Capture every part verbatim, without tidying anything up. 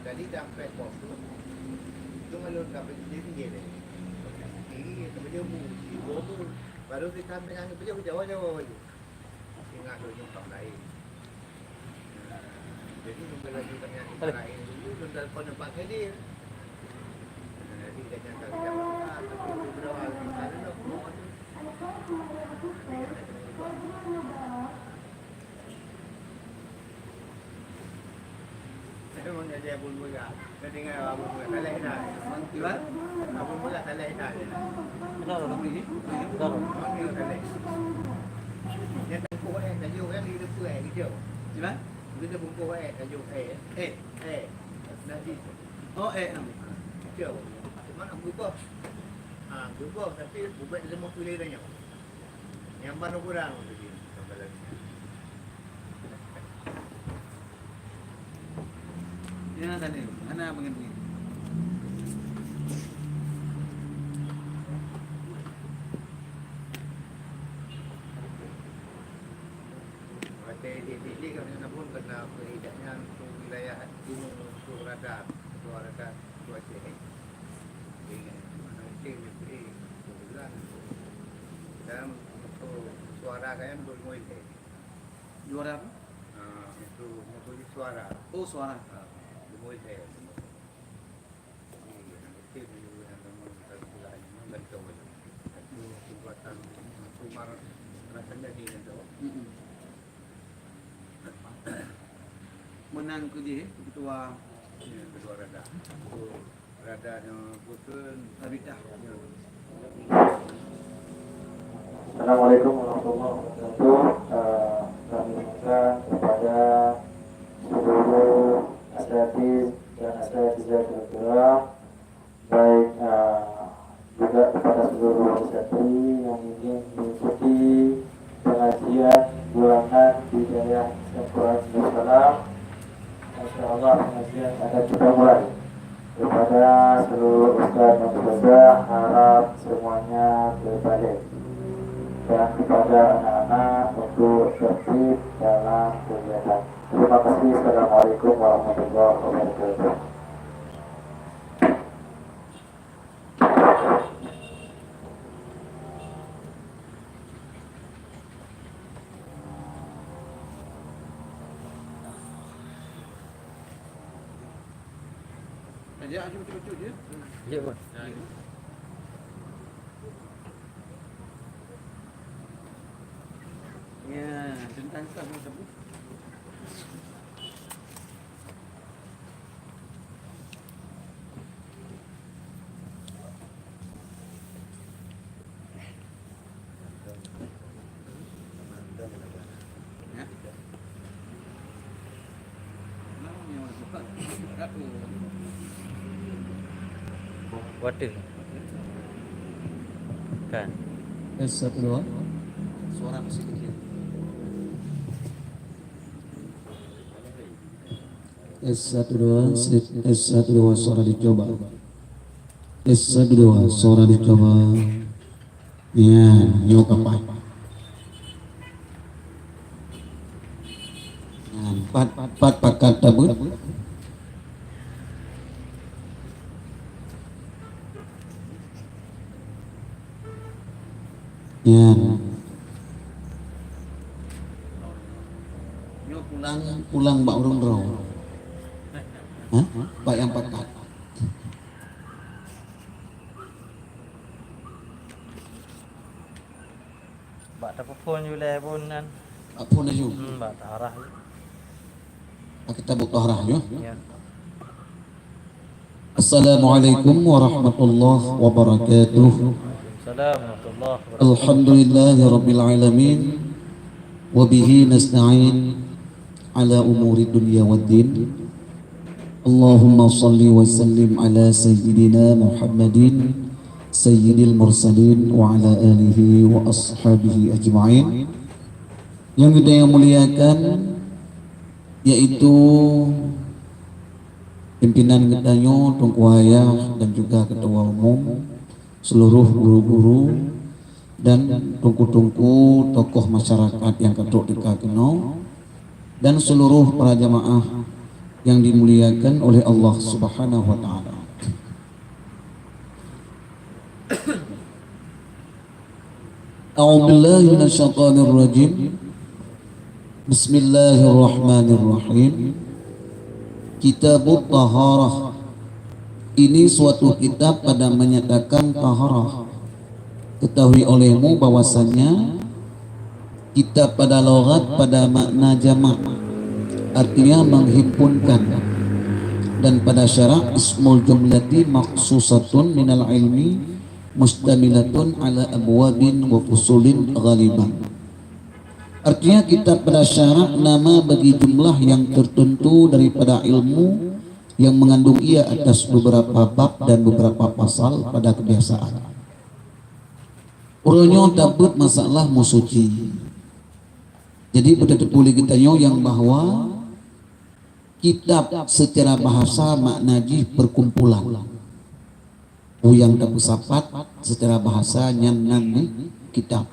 Jadi sampai pos tu, cuma lôn dapat sendiri dia deh. Jadi, dia kerja bu, dia bu, baru dia sampai nangis beliau Jawa-Jawa baju. Ingat lôn nyumpang lain. Jadi, lôn lagi tanya lain dulu, lôn telepon Pak Khadir. Jadi, dia nyangka kita, tapi berdoa kita dulu. Memang jadi Abu Musa. Kau dengar Abu Musa. Talai dah. Gimana? Abu Musa talai dah. Kenapa? Kenapa? Mana talai? Dia tengkuh eh, kayu kan, dia tengkuh eh, gitu. Gimana? Dia tengkuh eh, kayu eh. Eh. Eh. Nanti. Oh, eh. Gitu. Cuma nak berubah. Ha, berubah tapi ubek lima puluh lira nyoe. Nyang ban ukuran tu jih, gambaran. Ya, tadi. Hana bangai-bangai. Watèe di, di, di, kami pun kena peridaknya untuk wilayah timur, untuk radar, untuk radar, untuk Aceh. Di mana Aceh, di, di, di, dan untuk suara kan bermulai. Juara apa? Ah, itu, itu suara. Oh, suara. Ah, bermulai. Iya, nanti dulu yang kamu bukan pula yang membantu. Itu kekuatan, itu mar-, rasanya di itu. Mm-mm. Menang ke dia, ketua. Ya, ketua radar. Radar yang bosan. Radar. Assalamualaikum warahmatullahi wabarakatuh. Eh, kami minta kepada seluruh asatidz dan asatidzah, baik, eh, juga kepada seluruh santri yang ingin mengikuti pengajian bulanan di Dayah Sempurna Darussalam. Insya Allah pengajian akan kita mulai. Kepada seluruh ustaz dan ustazah, harap semuanya berbalik. Dan kepada anak-anak untuk tertib dalam kegiatan. Terima kasih. Assalamualaikum warahmatullahi wabarakatuh. Ajak je betul-betul je. Ya, Bang. Ya, tentang sah tersebut. Water. Kan. S satu dua. Suara masih kecil. S satu dua, S satu dua, suara dicoba. S satu dua, suara dicoba. Ya, nyoe ka pat. Nyan, pat, pat pakat tabeuet. Nyan. Nyoe pulang, pulang bak ureueng droe. Hah? Bak nyang pakat. Bak tapeuphon ju lé phon nyan. Bak phon laju. Hmm, bak taharah ju. Bak kita buka taharah ju. Ya. Assalamualaikum warahmatullahi wabarakatuh. Waalaikumsalam warahmatullahi wabarakatuh. Alhamdulillahirabbil alamin. Wa bihi nasta'in ala umuri dunya waddin. Allahumma salli wa sallim ala sayyidina Muhammadin sayyidil mursalin wa ala alihi wa ashabihi ajma'in. Yang kita yang muliakan, yaitu pimpinan geutanyoe, Teungku Hayah, dan juga ketua umum, seluruh guru-guru, dan teungku-teungku tokoh masyarakat nyang ka trok teuka keunoe, dan seluruh para jamaah yang dimuliakan oleh Allah Subhanahu wa Ta'ala. A'udzubillahi minasyaitonirrajim. Bismillahirrahmanirrahim. Kitabut Taharah. Ini suatu kitab pada menyatakan taharah. Ketahui olehmu bahwasanya kitab pada lughat pada makna jamak, artinya menghimpunkan, dan pada syarak ismul jumlati makhsusatun minal ilmi mustamilatun ala abwabin wa fusulin ghaliban. Artinya, kitab pada syarak nama bagi jumlah yang tertentu daripada ilmu yang mengandung ia atas beberapa bab dan beberapa pasal pada kebiasaan. Uroe nyoe tabeuet masalah meusuci. Jadi, beuteupeue lé geutanyoe nyang bahwa kitab secara bahasa makna jih perkumpulan. Peue nyang tapeusapat secara bahasa nyan nan ni kitab.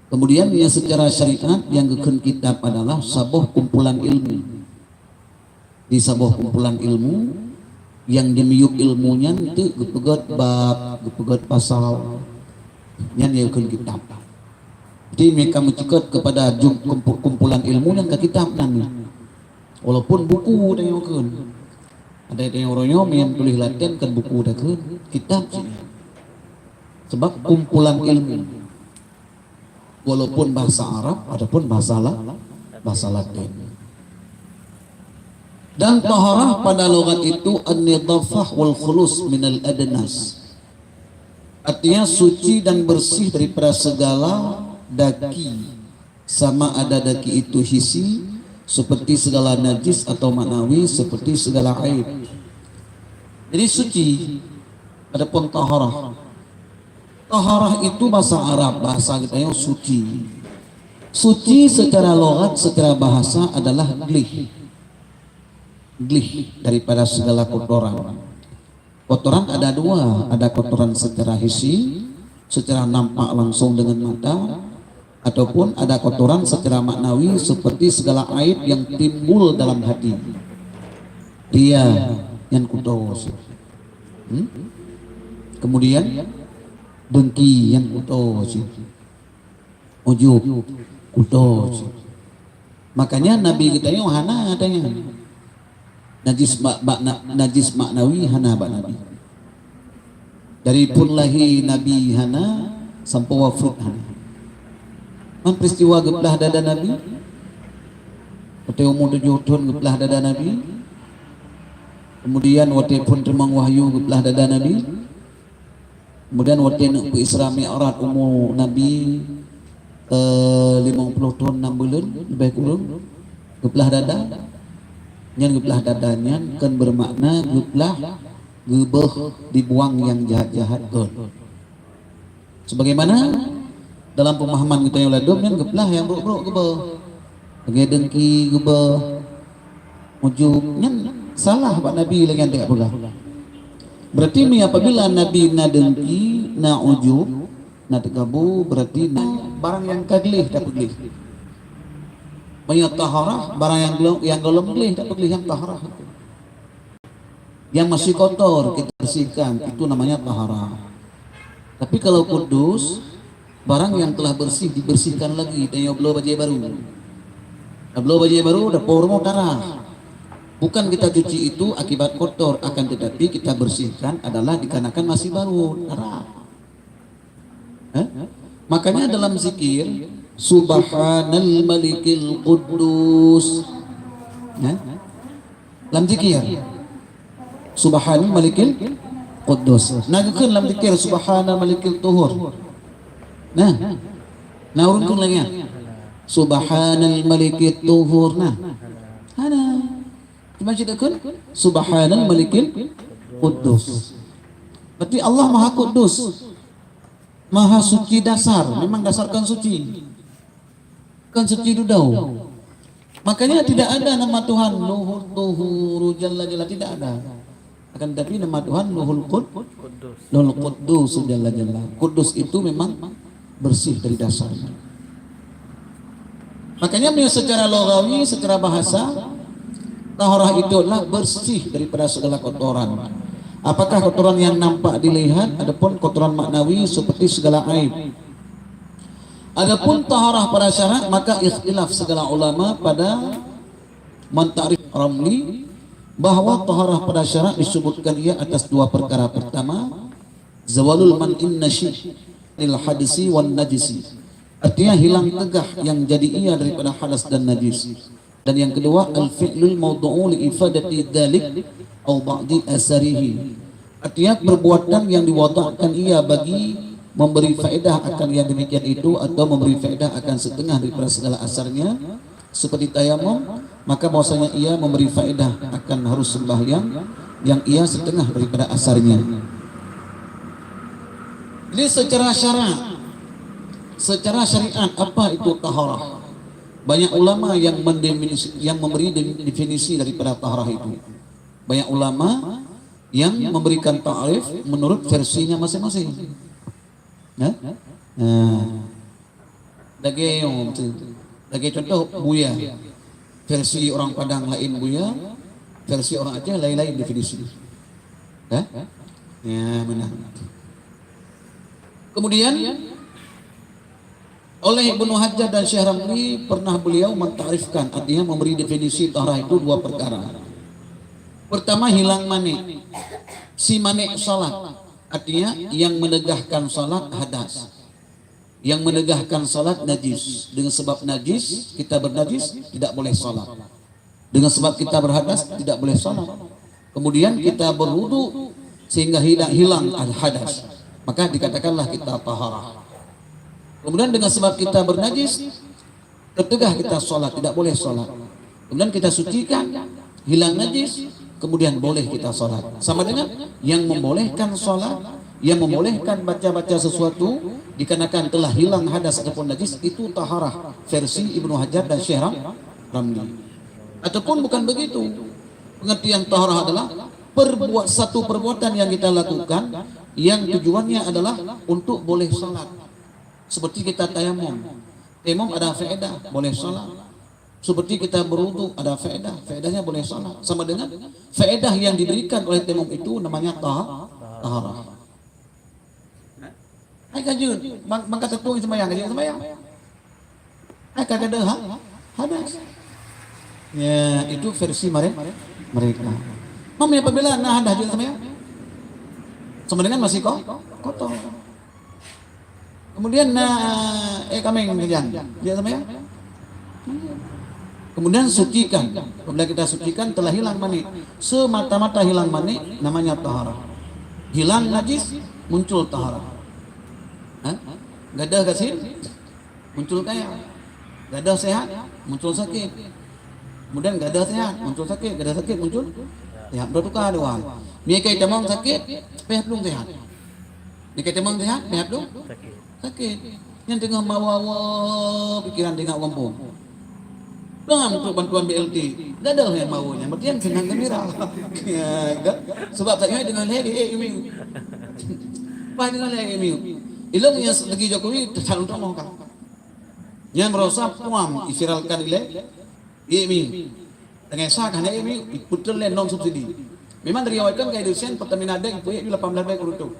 Kemudian, nyang secara syariat nyang geukheun kitab adalah saboh kumpulan ilmu. Di saboh kumpulan ilmu, nyang dimiyueb ilmu nyan teuk geupeugét bab, geupeugét pasal. Nyan nyang geukheun kitab. Jadi, meunyo ka meuceukeut keupada jum-, kumpu-, kumpulan ilmu nyan ka kitab nan. Walaupun buku tanyoe kheun. Ada tanyoe uroe nyoe meunyo tuléh Laten kan buku takheun, kitab cit nyan. Sebab kumpulan ilmu. Walaupun bahasa Arab, adapun bahasa La-, bahasa Laten. Dan taharah pada lughat itu an-nidhafah wal khulus minal adnas. Artinya, suci dan bersih daripada segala daki, sama ada daki itu hisi, seperti segala najis, atau maknawi, seperti segala aib. Jadi, suci, adapun taharah. Taharah itu bahasa Arab, bahasa kita yang suci. Suci secara lughat, secara bahasa adalah gleh. Gleh daripada segala kotoran. Kotoran ada dua, ada kotoran secara hisi, secara nampak langsung dengan mata, ataupun ada kotoran secara maknawi seperti segala aib yang timbul dalam hati. Ria, nyan kuto cit. Hmm? Kemudian, dengki, nyan kuto cit. Ujub, kuto cit. Makanya Nabi geutanyoe hana tanyoe. Najis mak, bak na-, najis maknawi hana bak Nabi. Dari phon lahé Nabi hana, sampoe wafeuet hana. Man peristiwa geuplah dada Nabi? Watée umu tujoh thon geuplah dada Nabi. Kemudian watée phon teurimong wahyu geuplah dada Nabi. Kemudian watée neuk peuisra mi'raj umu Nabi, eh, limong ploh thon nam buleuen leubeh kureueng, geuplah dada. Nyan geuplah dada nyan kon beumakna geuplah, geubeuh, dibuang nyang jahat-jahat kon. Sebagaimana dalam pemahaman geutanyoe ladom nyan geuplah nyang brok-brok geubeuh. Lagée dengki geubeuh, ujub, nyan salah bak Nabi lagée nyan teupeugah. Berarti mi apabila Nabi na dengki, na ujub, na teukabu, berarti na barang nyang ka gleh tapeugleh. Meunyoe taharah, barang nyang golom, nyang golom gleh tapeugleh, nyang taharah. Yang masih kotor kita bersihkan, itu namanya taharah. Tapi kalau kudus, barang yang telah bersih dibersihkan lagi, dan nyoe bloe bajée baru. Dah bloe bajée baru, dah po rumoh tarah. Bukan kita cuci itu akibat kotor, akan tetapi kita bersihkan adalah dikarenakan masih baru, tarah. Eh? Makanya dalam zikir, Subhanal Malikil Quddus. Eh? Lam zikir, Subhanal Malikil Quddus. Na geukheun lam zikir, Subhanal Malikil Tuhur. Nah. Na ureuëng kheun lagée nyan, Subhanal Malikil Tuhur. Nah. Hana. Cuma cit geukheun, Subhanal Malikil Quddus. Berarti Allah Maha Kudus. Maha suci dasar, memang dasar kan suci. Kan suci dudoe. Makanya tidak ada nama Tuhan Luhur, Tuhuru, Jalla, Jalla, tidak ada. Akan tetapi nama Tuhan Ruhul Qud-, Ruhul Qudus jalla jalla. Qudus itu memang bersih dari dasarnya. Makanya, secara logawi, secara bahasa, taharah itu adalah bersih daripada segala kotoran. Apakah kotoran yang nampak dilihat, adapun kotoran maknawi seperti segala aib. Adapun taharah pada syarak, maka ikhtilaf segala ulama pada mentakrif Ramli bahwa taharah pada syarak disebutkan ia atas dua perkara. Pertama, zawalul man'in nasyi' lil hadsi wan najisi. Artinya, hilang tegah yang jadi ia daripada hadas dan najis. Dan yang kedua, al-fi'lul mawdu'u li ifadati dzalik au ba'di asarihi. Artinya, perbuatan yang diwadakkan ia bagi memberi faedah akan yang demikian itu atau memberi faedah akan setengah daripada segala asarnya, seperti tayamum, maka bahwasanya ia memberi faedah akan harus sembahyang yang ia setengah daripada asarnya. Jadi, secara syarak, secara syariat, apa itu taharah? Banyak ulama yang mendefinisi, yang memberi de-, definisi daripada taharah itu. Banyak ulama yang memberikan ta'rif menurut versinya masing-masing. Ya? Nah, lagèe, lagèe contoh buya. Versi orang Padang lain buya, versi orang Aceh lain-lain definisi. Ya? Ya, benar. Kemudian, oleh Ibnu Hajar dan Syekh Ramli pernah beliau mentakrifkan, artinya memberi definisi taharah itu dua perkara. Pertama, hilang mani'. Si mani' salat, artinya yang menegahkan salat hadas. Yang menegahkan salat najis. Dengan sebab najis, kita bernajis, tidak boleh salat. Dengan sebab kita berhadas, tidak boleh salat. Kemudian kita berwudu sehingga hilang, hilang al-hadas. Maka dikatakanlah kita taharah. Kemudian dengan sebab kita bernajis, tertegah kita salat, tidak boleh salat. Kemudian kita sucikan, hilang najis, kemudian boleh kita salat. Sama dengan yang membolehkan salat, yang membolehkan baca-baca sesuatu dikarenakan telah hilang hadas ataupun najis, itu taharah versi Ibnu Hajar dan Syekh Ram-, Ramli. Ataupun bukan begitu. Pengertian taharah adalah perbuat, satu perbuatan yang kita lakukan yang tujuannya adalah untuk boleh salat. Seperti kita tayamum. Tayamum ada faedah, boleh salat. Seperti kita berwudu ada faedah, faedahnya boleh salat. Sama dengan faedah yang diberikan oleh tayamum itu namanya tah-, taharah. Hai ka jeuet, bang, bang ka teutueng seumayang, ka jeuet seumayang. Hai ka gadôh ha-, hadas. Ya, itu versi mare-, mereka. Mami apabila na hadas jeuet seumayang? Sama dengan masih ko-, kotor. Kemudian na, eh, kaméng sajan. Jeuet seumayang? Kemudian sucikan. Apabila kita sucikan, telah hilang mani. Semata-mata hilang mani, namanya taharah. Hilang najis, muncul taharah. Ha? Gadôh gasien, muncul kaya. Gadôh sehat, muncul sakit. Kemudian gadôh sehat, muncul sakit. Gadôh sakit, muncul sehat. Bertukar dua. Ni kai tamong sakit, pih belum sehat. Ni kai tamong sehat, pih belum sakit. Nyan teungoh mawa-wa pikiran teuingat gampông. Dong untuk bantuan B L T. Gadôh nyang mawa nyan, berarti nyan seunang gembira. Ya, kan? Sebab tak ingat dengan lhèe, eh, imi. Pas dengan lhèe, imi. Ilong nyang lagi Jokowi, tersal untuk mau kan. Nyang merasa puam, isiralkan ilèe, eh, imi. Dengan sah kan, eh, imi, betul lé non subsidi. Memang dari awal kan, kayak desain Pertamina Dek, ibu, eh, lapan belas baik untuk.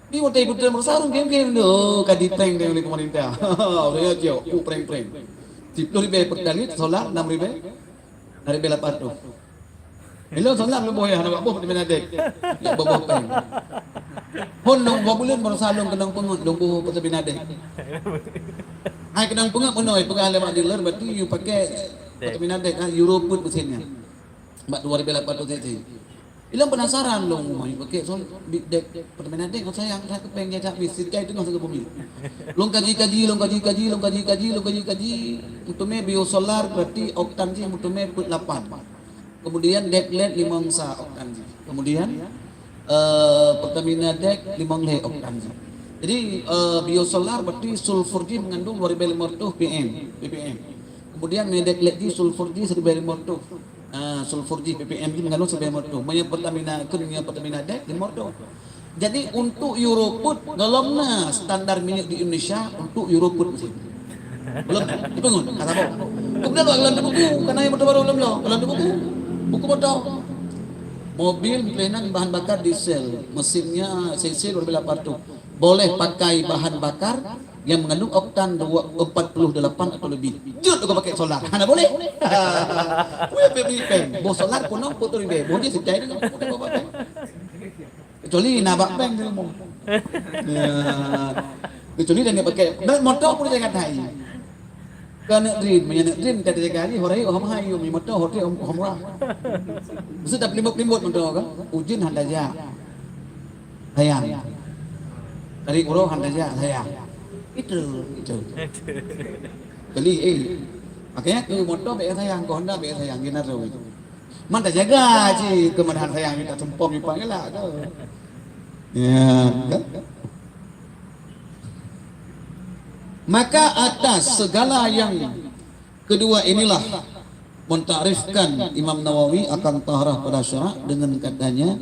Di watèe ibu tuan bersarung, game-game tu, ka di-prank deh oleh pemerintah. Orang nyoe ciok, ku prank-prank. Siplôh ribèe per kali, solar enam ribèe, enam ribèe lapan ratus. Ilong solar lôn boh ya, nak boh Pertamina Dek. Ya, boh, boh prank. Phôn nong dua buleuen baru salong keunong peungeut, lôn boh Pertamina Dek. Hai keunong peungeut meunoe, peugah lé mak dealer, berarti you pakai Pertamina Dek, ha, Euro put mesinnya. Bak dua ribèe lapan ratus cc. Ilong penasaran lôn, "Mai pakai sol-, di dek, Pertamina Dek, sayang, saya kepeng jajak bis, sejak itu nggak bumi." Lôn kaji-kaji, lôn kaji-kaji, lôn kaji-kaji, lôn kaji-kaji. Untuk me biosolar berarti oktan jih untuk me peuet lapan. Kemudian dek led limong sa oktan jih. Kemudian, eh, Pertamina Dek limong lhèe oktan jih. Jadi, eh, biosolar berarti sulfur jih mengandung dua ribèe lima ratus P M, P P M. Kemudian me dek led jih sulfur jih seribu lima ratus. Ah, sulfur jih P P M jih mengandung sampai lima ratus. Meunyoe Pertamina, keu meunyoe Pertamina Dex lima ratus. Jadi untuk Euro Put, golom na standar minyeuk di Indonesia untuk Euro Put mesin. Belum, dipeungut, ka saboh. Kemudian bak golom buku, karena yang motor baru belum lo, golom buku. Buku motor. Mobil peurenan bahan bakar diesel, mesinnya C C dua ribu delapan ratus. Boleh pakai bahan bakar yang mengandung oktan dua, empat puluh delapan atau lebih. Jeuet kau pakai solar. Hana boleh. Weh, beli peng. Boh solar pun nampak tu ribet. Boh je secai ni. Kecuali nak bak peng di rumah. Ya. Kecuali dia nak pakai. Dan motor pun jangan hai. Ka neuk dream, meunyoe neuk dream ka teujaga jih, hora yum hom hai, yum moto hora yum hom rah. Meusti tapeulimbot-limbot moto ka, ujeuen han tajak. Sayang. Tarék uroe han tajak, sayang. Itu, itu. Beli, eh. Makanya tu moto bèk sayang, keu Honda bèk sayang, gina tu. Man tajaga cit, keu meunahan sayang, kita sempom ipan galak tu. Ya, kan? Maka atas segala yang kedua inilah mentakrifkan Imam Nawawi akan taharah pada syarak dengan katanya,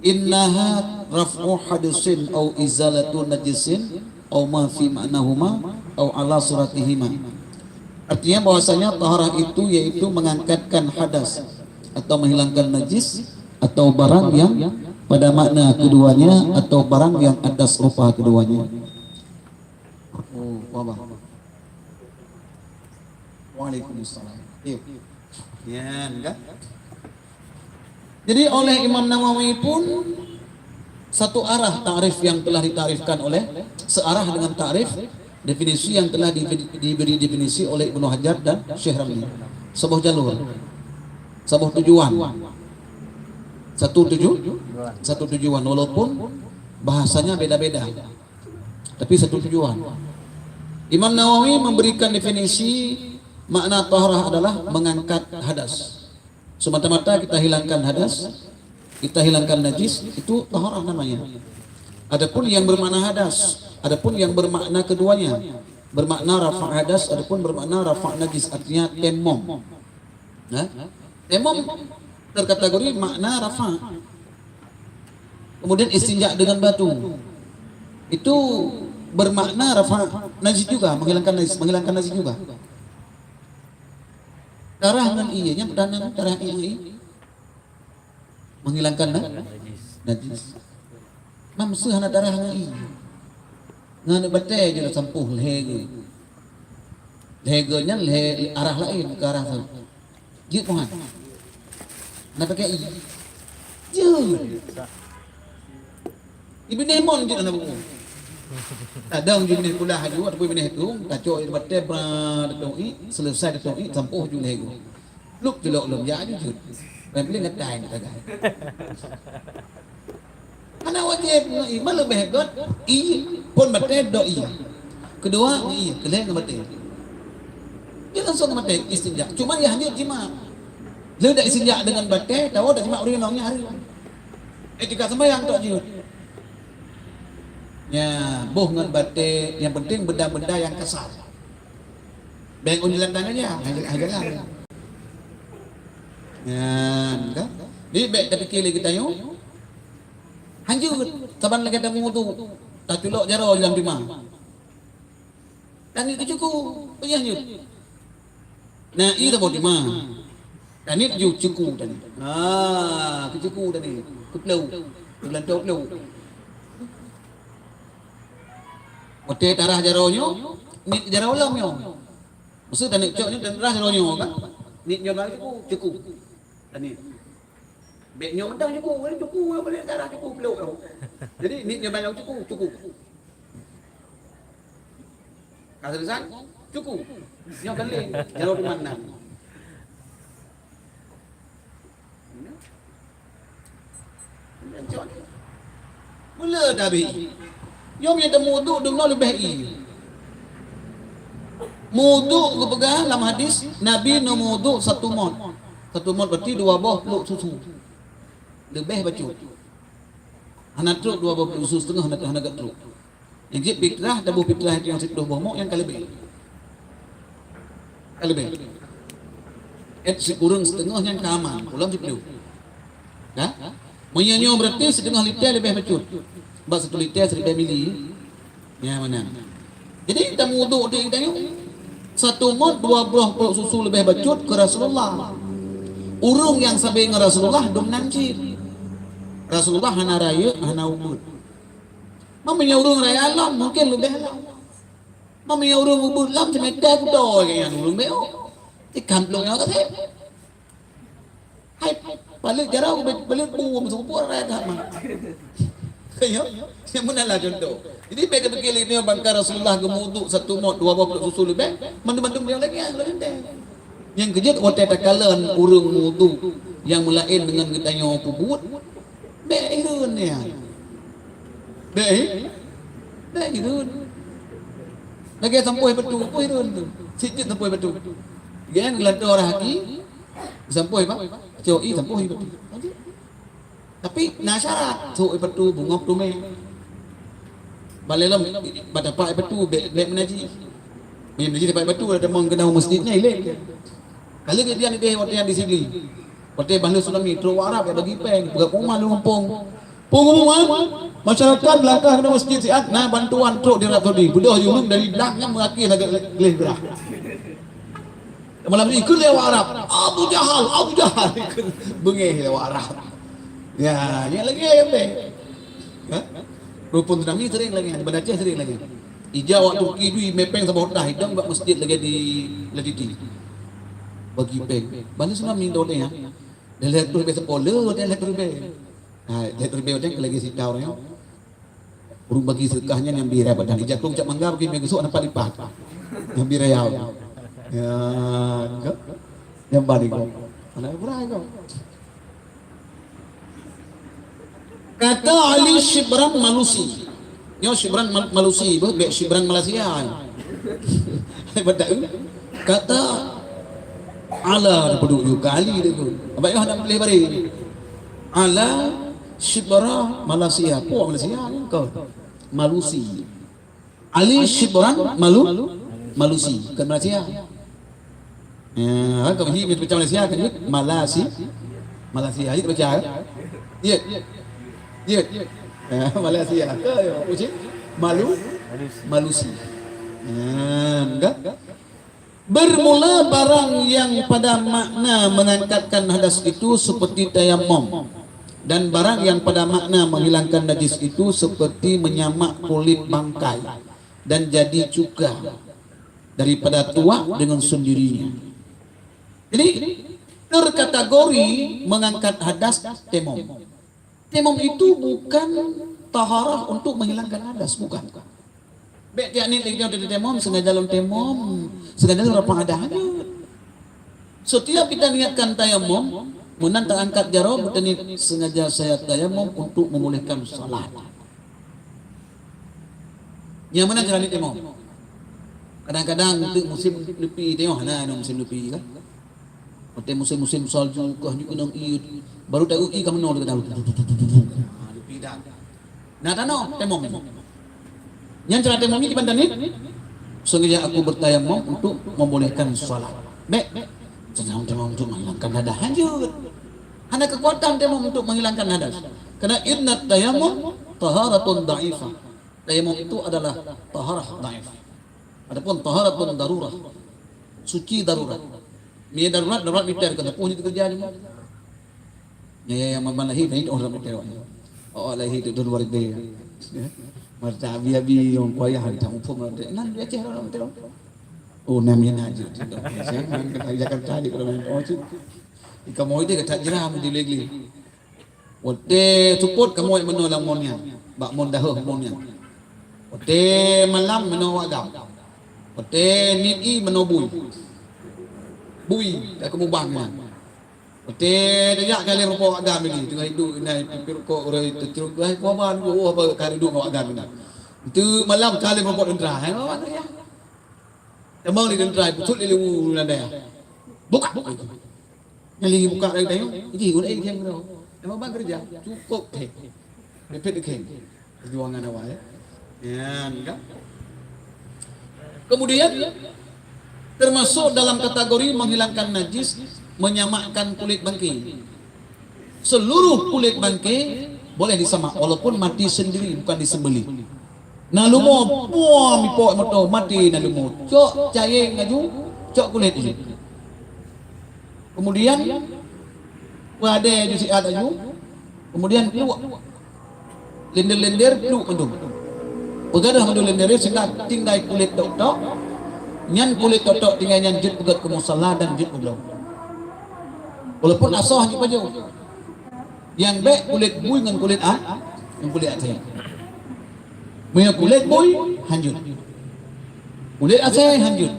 "Innaha raf'u hadasin au izalatu najisin au ma fi ma'nahuma au ala suratihima." Artinya bahwasanya taharah itu yaitu mengangkatkan hadas atau menghilangkan najis atau barang yang pada makna keduanya atau barang yang atas rupa keduanya. Oh, wabah. Waalaikumsalam. Iya. Yan, kan? Jadi oleh Imam Nawawi pun satu arah takrif yang telah ditakrifkan oleh, searah dengan takrif definisi yang telah di-, diberi definisi oleh Ibnu Hajar dan Syekh Ramli. Saboh jalur. Saboh tujuan. Satu tuju-, satu tujuan walaupun bahasanya beda-beda. Tapi satu tujuan. Imam Nawawi memberikan definisi makna taharah adalah mengangkat hadas. Semata-mata kita hilangkan hadas, kita hilangkan najis, itu taharah namanya. Adapun yang bermakna hadas, adapun yang bermakna keduanya, bermakna rafa' hadas, adapun bermakna rafa' najis, artinya tayamum. Nah, tayamum terkategori makna rafa'. Kemudian istinja dengan batu. Itu bermakna rafa' najis juga, menghilangkan najis, menghilangkan najis juga. Tarah ngon ié, nyang peutanang tarah ié. Menghilangkan na-, najis. Mam seuh hana tarah ngon ié. Ngon batèe jeuet sampôh lhèe geu. Lhèe geu nyan lhèe arah laén, keu arah sana. Jeuet Tuhan. Hana pakai ié. Jeuet. Ié binéh mon jeuet hana buku. Kadang jeuet binéh kulah aju, ataupun binéh tung, tacok ié batèe, bra, tatong ié, selesai tatong ié, sampôh ju lhèe geu. Lôp culok lom, ya, jujur. Paling-paling ngatai ni sagai. Hana wajéb ngon ié, meuleubèh göt ié, phôn batèe dok ié. Keudua ngon ié, keulhèe ngon batèe. Dia langsung ngon batèe istinja. Cuma ya hanyut jimak. Lheuh dak istinja dengan batèe, tawoe dak jimak ureueng inong nyan hari. Eh, tika sembahyang tok jeuet. Ya, boh ngon batèe, yang penting benda-benda yang kasar. Bèk ôn jalan tangan ya, hai, hai jalan. Nyan, kan? Jadi bèk tapikir lé geutanyoe. Hanjeuet, saban lagèe tamudu, taculok jaroe lam dimah. Taniet keu cuku, peue nyang hanjeuet? Na ié saboh dimah. Taniet ju cuku taniet. Ha, keu cuku taniet. Keu pleu. Keu beulantoe pleu. Watèe tarah jaroe nyoe, niet jaroe lom nyoe. Maksud taniet cok nyoe tarah jaroe nyoe kan? Niet nyoe bak cuku, cuku. Taniet. Bèk nyoe mantong cuku, cuku, boleh tarah cuku peluk tu. Jadi niet nyoe bak cuku, cuku. Ka selesai? Cuku. Nyoe kan lé, jaroe teuma nan. Mula tabi. Nyoe meunyo tamudu deungoe leubeh ié. Mudu geupeugah lam hadis, Nabi neumudu satu mot. Satu mot berarti dua boh pluek susu. Leubeh bacut. Hana trok dua boh pluek susu, seutengah hana, hana geutrok. Nyang jeuet fitrah, taboh fitrah nyang siplôh boh mok nyang ka leubeh. Ka leubeh. Et sikureueng siteungoh nyan ka aman, ulôn siplôh. Ka? Meunyoe nyoe berarti siteungoh liter leubeh bacut. Bak satu liter siribèe mili. Nyan meunan. Jadi, tameuwudhu di tanyoe, satu mot dua boh plôk susu leubeh bacut keu Rasulullah. Ureueng nyang sabe ngon Rasulullah dum nan cit. Rasulullah hana rayeuk, hana ubeut. Meunyoe ureueng rayeuk lom, mungken leubeh lom. Meunyoe ureueng ubeut lom, seumita kudoe nyan ureueng beuh. Ikan plôk nyoe ka sép. Hai, palék jaroe, palék buem seupôt raya that mah. Ya, yang mana lah contoh. Jadi, bèk tapikir lé nyoe bangka Rasulullah geumeuwudhu satu mot, dua boh plôk susu leubeh, mandum-mandum nyoe lagèe nyan, lagèe nyan. Nyang keujeuet watèe takalon ureueng meuwudhu nyang meulaén deungon geutanyoe peubuet, bèk hireuen nyan. Bèk hi-, bèk hireuen. Lagèe sampoe batu, peue hireuen tu. Sijeuet sampoe batu. Gen geulantoe arah aki, Sampoe, Pak. Cok, ih, sampoe, Pak. Tapi na syarat, sok ipatu bungok teumé. Balé lom, bak tapak ipatu, bèk, bèk meunajih. Meunajih tapak ipatu, ada teumong keunan masjid nyan, ilèe. Kali ke dia ni deh, watèe di sini. Watèe bahlu tsunami, trok Arab ya bagi pèng, peugah rumah lu mumpung. Pengumuman, masyarakat langkah keunan masjid siat, na bantuan trok di Arab Saudi. Beudôh jurung dari blang nyan meuakhé lagèe gleh grah. Malam ni ikut lewat Arab. Abu Jahal, Abu Jahal. Beungéh lewat Arab. Ya, ya lagi ya teh. Ha? Rupun tsunami sering lagi, di Banda Aceh sering lagi. Ija waktu kidui mepeng saboh dah hidang bak masjid lagi di Laditi. Bagi peng. Bani tsunami dole ya. Dia lihat tu biasa pole, dia lihat tu be. Ha, lihat tu be dia lagi sitau ya. Ureueng bagi sedekah nyan nyang bi raya badan. Ija keu ucap mangga bagi meugeusok nampak lipat. Nyang bi raya. Ya, enggak. Nyang balik kok. Anak berai kok. Kata Ali Shibran Malusi. Nyoe Shibran Mal-, Malusi, beuh, bèk Shibran Malaysia. Hebat tak? Kata ala, dah peuduek yue kali dia tu. Abang Yoh nak boleh bari. Ala Shibra Malaysia. Apa Malaysia ni kau? Malusi. Ali Shibran Malu-, Malusi. Bukan Malaysia. Ya, kan kau ni baca Malaysia kan? Malasi. Malaysia. Itu baca kan? Ya. Ya. Ya, Malaysia. Ya, ya. Apa sih? Malu? Malusi. Ya, enggak? Bermula barang yang pada makna mengangkatkan hadas itu seperti tayamum, dan barang yang pada makna menghilangkan najis itu seperti menyamak kulit bangkai dan jadi cuka daripada tuak dengan sendirinya. Jadi, terkategori mengangkat hadas tayamum. Tayamum itu bukan taharah untuk menghilangkan hadas, bukan. Bèk tiap nit lagi tayamum, sengaja lom tayamum, sengaja lom rapang hadas. Setiap kita niatkan tayamum, meunan taangkat jaroe, beutaniet sengaja saya tayamum untuk memulihkan salat. Nyang meunan cara niat tayamum. Kadang-kadang untuk musim neupi tayamum, hana, hana musim neupi kan. Watèe musim-musim salju kah nyoe keunong ié, baru tahu ié ka meunoe lagèe daun. Ha, neupi dah. Nah, tanoh tayamum. Nyan cara tayamum ni kiban tani. Sengaja aku bertayamum untuk membolehkan salat. Bèk. Senang tayamum untuk menghilangkan hadas. Lanjut. Hana kekuatan tayamum untuk menghilangkan hadas. Karena inna tayamum taharatun dhaifah. Tayamum itu adalah taharah dhaif. Adapun taharatun darurah. Suci darurat. Ni darurat, darurat militer kena pun itu kerja ni. Ya, ya, ya, maban lahir, tadi orang militer awak. Awak lahir tu dua ribu. Masa abi-abi yang kuayah, tak mumpung orang militer. Nan dia Aceh orang militer. Oh, nam yang aja. Saya main ke Jakarta di kalau main. Oh, tu. Di kamu itu kata jeram di Legli. Watèe seupôt kamoe meunoe lam mon nyan, bak mon daheuh mon nyan. Watèe malam meunoe awak agam. Watèe nit ié meunoe bui. Bui, dak keumubang nyan. Watèe tajak ka lhèe meureumpok awak agam ini, teungoh iduek inan pipi rukok, uroe teucrok, "Wahai puaban, oh, apa ka iduek ngon awak agam ini." Itu malam ka lhèe meureumpok teuntra. Hai, apa tu ya? Teumong di teuntra, putut lé lewu nyan dah. Buka, buka. Nyang lagi buka dari tayong, iji, ulai diam kena. Emang bang kerja, cukup teh. Repeat again. Perjuangan awal ya. Ya, kan? Kemudian termasuk dalam kategori menghilangkan najis Menyamakkan kulit bangke. Seluruh kulit bangke boleh disamak, walaupun mati sendiri, bukan disembelih. Na leumo, puam, ipok moto, mati na leumo. Cok cayeng laju, cok kulit laju. Kemudian, wadée laju siat laju. Kemudian, pluek. Lender-lender pluek mandum. Peugadôh mandum lender sehingga tinggai kulit tok-tok. Nyan kulit tok-tok tinggai nyan jeuet peugét keu musala dan jeuet peubloe. Walaupun asoe hana jipajoh. Nyang bék kulit bui ngon kulit a-, ngon kulit asée. Meunyoe kulit bui, hanjeuet. Kulit asée, hanjeuet.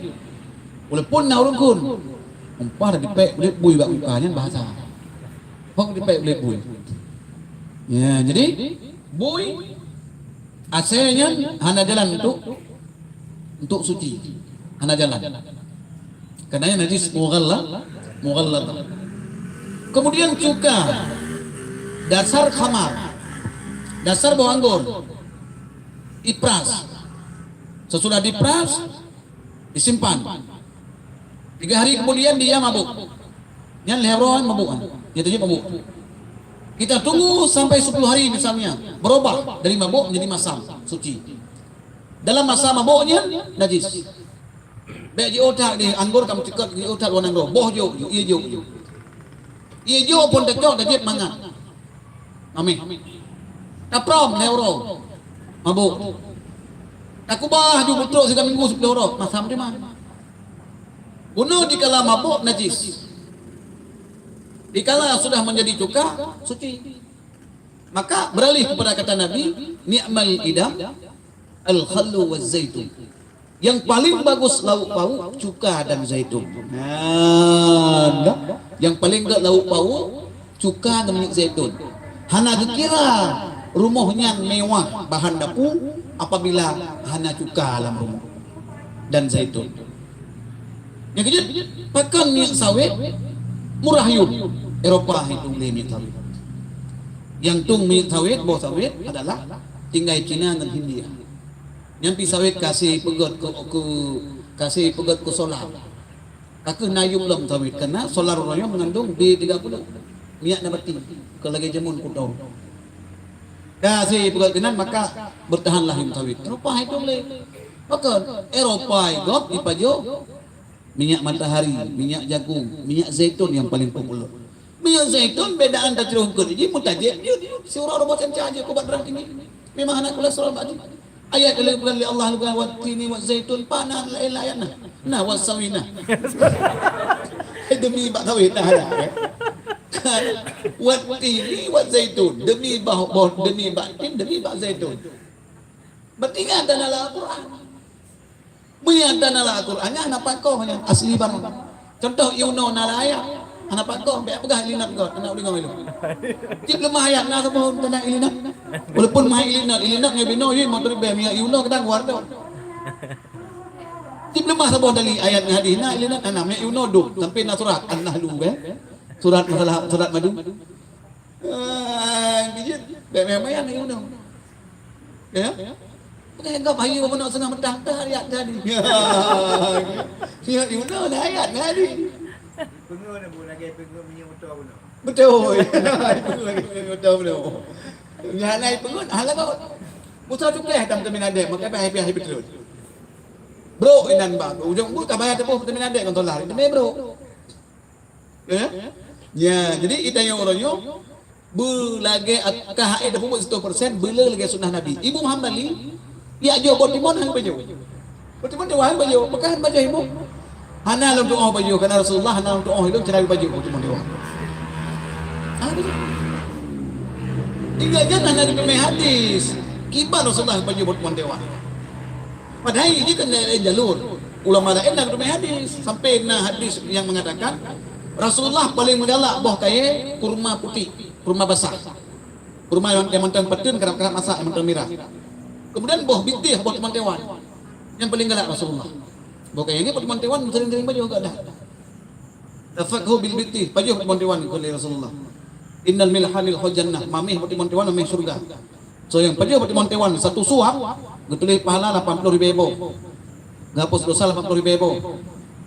Walaupun na ureuëng kheun, umpah dipék kulit bui bak muka, nyan bahasa. Hok dipék kulit bui. Ya, jadi bui asée nyan hana jalan untuk, untuk suci. Hana jalan. Karena najis mughalla-, mughalladhah. Kemudian cuka, dasar khamar, dasar boh anggor, ipras. Sesudah dipras, disimpan. Tiga hari kemudian dia mabuk. Nyan lhée uroe mabuk, nyan tajeuet mabuk. Kita tunggu sampai sepuluh hari misalnya, berubah dari mabuk menjadi masam, suci. Dalam masa mabuk nyan, najis. Bék jiôh that di anggor ka meuceukat, jiôh that luwa nanggroe, boh jôk, jôk, ie jôk, jôk. Ie jôk pun tacok, tajeuet mangat. Mameh. Taprom lhée uroe. Mabuk. Takubah ju beutrok siga minggu siplôh uroe, masam teuma. Bunoe dikala mabuk najis. Dikala sudah menjadi cuka, suci. Maka beralih kepada kata Nabi, "Ni'mal idam al-khallu waz zaitun." Yang paling bagus lauk pauk cuka dan zaitun. Nah, yang paling gét lauk pauk cuka dan minyeuk zaitun. Hana geukira rumoh nyan mewah bahan dapu apabila hana cuka lam rumoh dan zaitun. Nyang keujeuet, pakon minyeuk sawét murah yum. Eropa hai tueng lé minyeuk sawét. Nyang tueng minyeuk sawét, boh sawét adalah tinggai Cina ngon Hindia. Nyan pih sawét ka hase peugét keu, keu, ka hase peugét keu solar. Ka kheueh na yum lom sawét, karena solar uroe nyoe meungandong B tiga puluh. Minyak nabati, kon lagée jameun kuto. Ka hase peugét keunan, maka beutahanlah yum sawét. Rupa hai tueng lé. Pakon Eropa gob jipajoh minyak matahari, minyak jagung, minyak zaitun nyang paleng populer. Minyak zaitun beda antara ceuruh keudeh jih meutajek jeuet, siuroe robo senca jeuet keu bak darah tinggi. Memang hana kolesterol bak jih. Ayat lé bukan lé Allah bukan wat tini wat zaitun, pana laén ayat nah. Nah, wat sawit nah. Demi bak sawit nah ada. Kan? Wat tini wat zaitun, demi bah, boh, demi bak tin, demi bak zaitun. Berarti kan ada dalam Al-Quran. Meunyo hana na lam Al-Quran, nyan hana pakoh nyan, asli barang. Contoh, ié unoe na lam ayat, hana pakoh, bèk peugah ilinat gob, hana deungoe lôn. Cit leumah ayat na saboh teuntang ilinat. Walaupun meuhai ilinat, ilinat ngon binoe, yue motor bèk, meunyo ié unoe kadang war dong. Cit leumah saboh tali ayat ngon hadis, na ilinat hana, meunyo ié unoe dum, sampai na surat An-Nahlu, kan? Surat masalah, surat madu. Ah, bijin. Bèk meumayang ié unoe. Ya? Bukan gob hayu meunoe seungoh meudang teuh ayat tadi. Ya. Ié unoe lah ayat tadi. Peungeuh na bu lagèe peungeuh minyeuk moto bunoe. Betul. Peungeuh lagèe minyeuk moto bunoe. Nyan ai peungeuh, ah, lagot. Musa cukai tam teumin adek, maka payah payah betul. Bro, inan ba. Ujong bu ka bayar teuboh teumin adek ngon solar. Teumé bro. Eh? Ya, jadi ita nyang uroe nyoe beulagèe ak-, ka hai dah peubuet seratus persen, beulé lagèe sunnah Nabi. Ibu Hambali, ya jo boh timon han bajo. Boh timon dewan han bajo, maka han bajo ibu. Hana lom tuoh bajo, karena Rasulullah hana lom tuoh ilong cerai bajo boh timon dewan. Hana bajo. Tinggal jangan ada kemeh hadis. Kiban Rasulullah bajo boh timon dewan. Padahai jih kan laén jalur. Ulama laén na geuteumé hadis, sampai na hadis nyang mengatakan Rasulullah paling meugalak boh kayèe kurma putéh, kurma basah. Kurma nyang, nyang mantong pateuen, karab-karab masak, nyang mantong mirah. Kemudian boh bitih, boh teumantong wan. Nyang paling galak Rasulullah. Boh kayèe nyan boh teumantong wan sering-sering bajo geuh dah. Tafakhu bil bitih, pajoh boh teumantong wan kheun lé Rasulullah. Innal milha milhul jannah, mamèh boh teumantong wan mamèh syurga. Soe nyang pajoh boh teumantong wan satu suap, geutuléh pahala lapan puluh ribèe boh. Geuhapus dosa lapan puluh ribèe boh.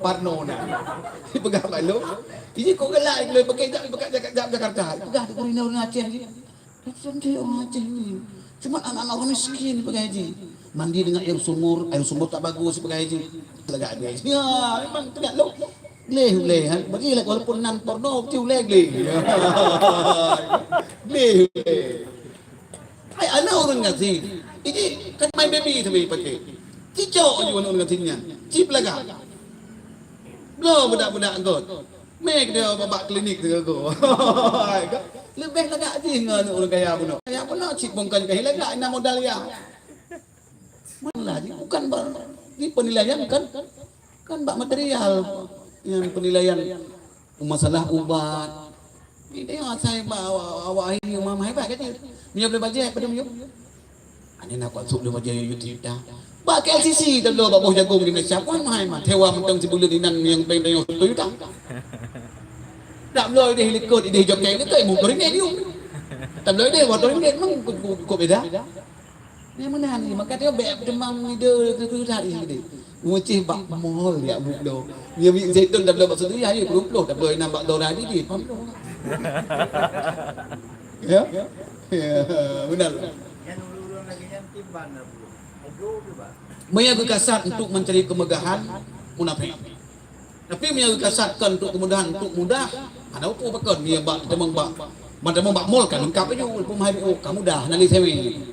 Parno na. Peugah bak lôn. Iji kok galak lôn pakai jak, pakai jak, jak Jakarta. Peugah di ureueng Aceh ji. Macam tu orang Aceh ni. Cuma anak-anak orang miskin pakai ji. Mandi dengan air sumur, air sumur tak bagus pakai ji. Lagak dia. Ya, memang tegak lôn. Gleh ulèe, ha. Bagi lah walaupun nan porno, tapi ulèe gleh. Gleh ulèe. Hai aneuk ureueng gasien. Iji kan my baby tu pakai. Cicok aju aneuk ureueng gasien nyan. Ci peulaga. Bloe budak-budak got. Mek dia babak klinik tu go. Hai, ka? Leubeh lagak jih ngon aneuk ureueng kaya bunoe. Kaya bunoe cit bongkon kaya lagak ina modal ya. Malah jih bukan ba-, ni penilaian kan, kan bak material. Yang penilaian masalah ubat. Ni dia asai ba awak, awak akhirnya mamah hebat kan dia. Dia boleh bajai pada dia. Ani nak kuat suk dia bajai YouTube dah. Bak K L C C dah dulu bak boh jagung di Malaysia. Kuan mahai mah. Thewa mentang sebulan inan yang peng tayong satu juta. Tak belum dia likot, dia jokai ni tu, ilmu ringgit dia. Tak belum dia, waktu ringgit memang kok beda. Ni meunan ni, maka dia bèk teumang ide tu tadi ni. Mucih bak mall ya bu lo. Dia beli zaitun dah bak satu ya, ya puluh puluh dah beli nambah dolar di dia. Paham tu? Ya? Ya, benar. Yang urut-urut lagi yang tiban dah bu. Ego tu, Pak. Maya geukasat untuk mencari kemegahan, munafik. Tapi meunyoe geukasatkan untuk kemudahan, untuk mudah, hana upu pakon meunyoe bak teumong bak, ban teumong bak mall kan leungkap laju, walaupun mahai B O ka mudah, hana lé seweng.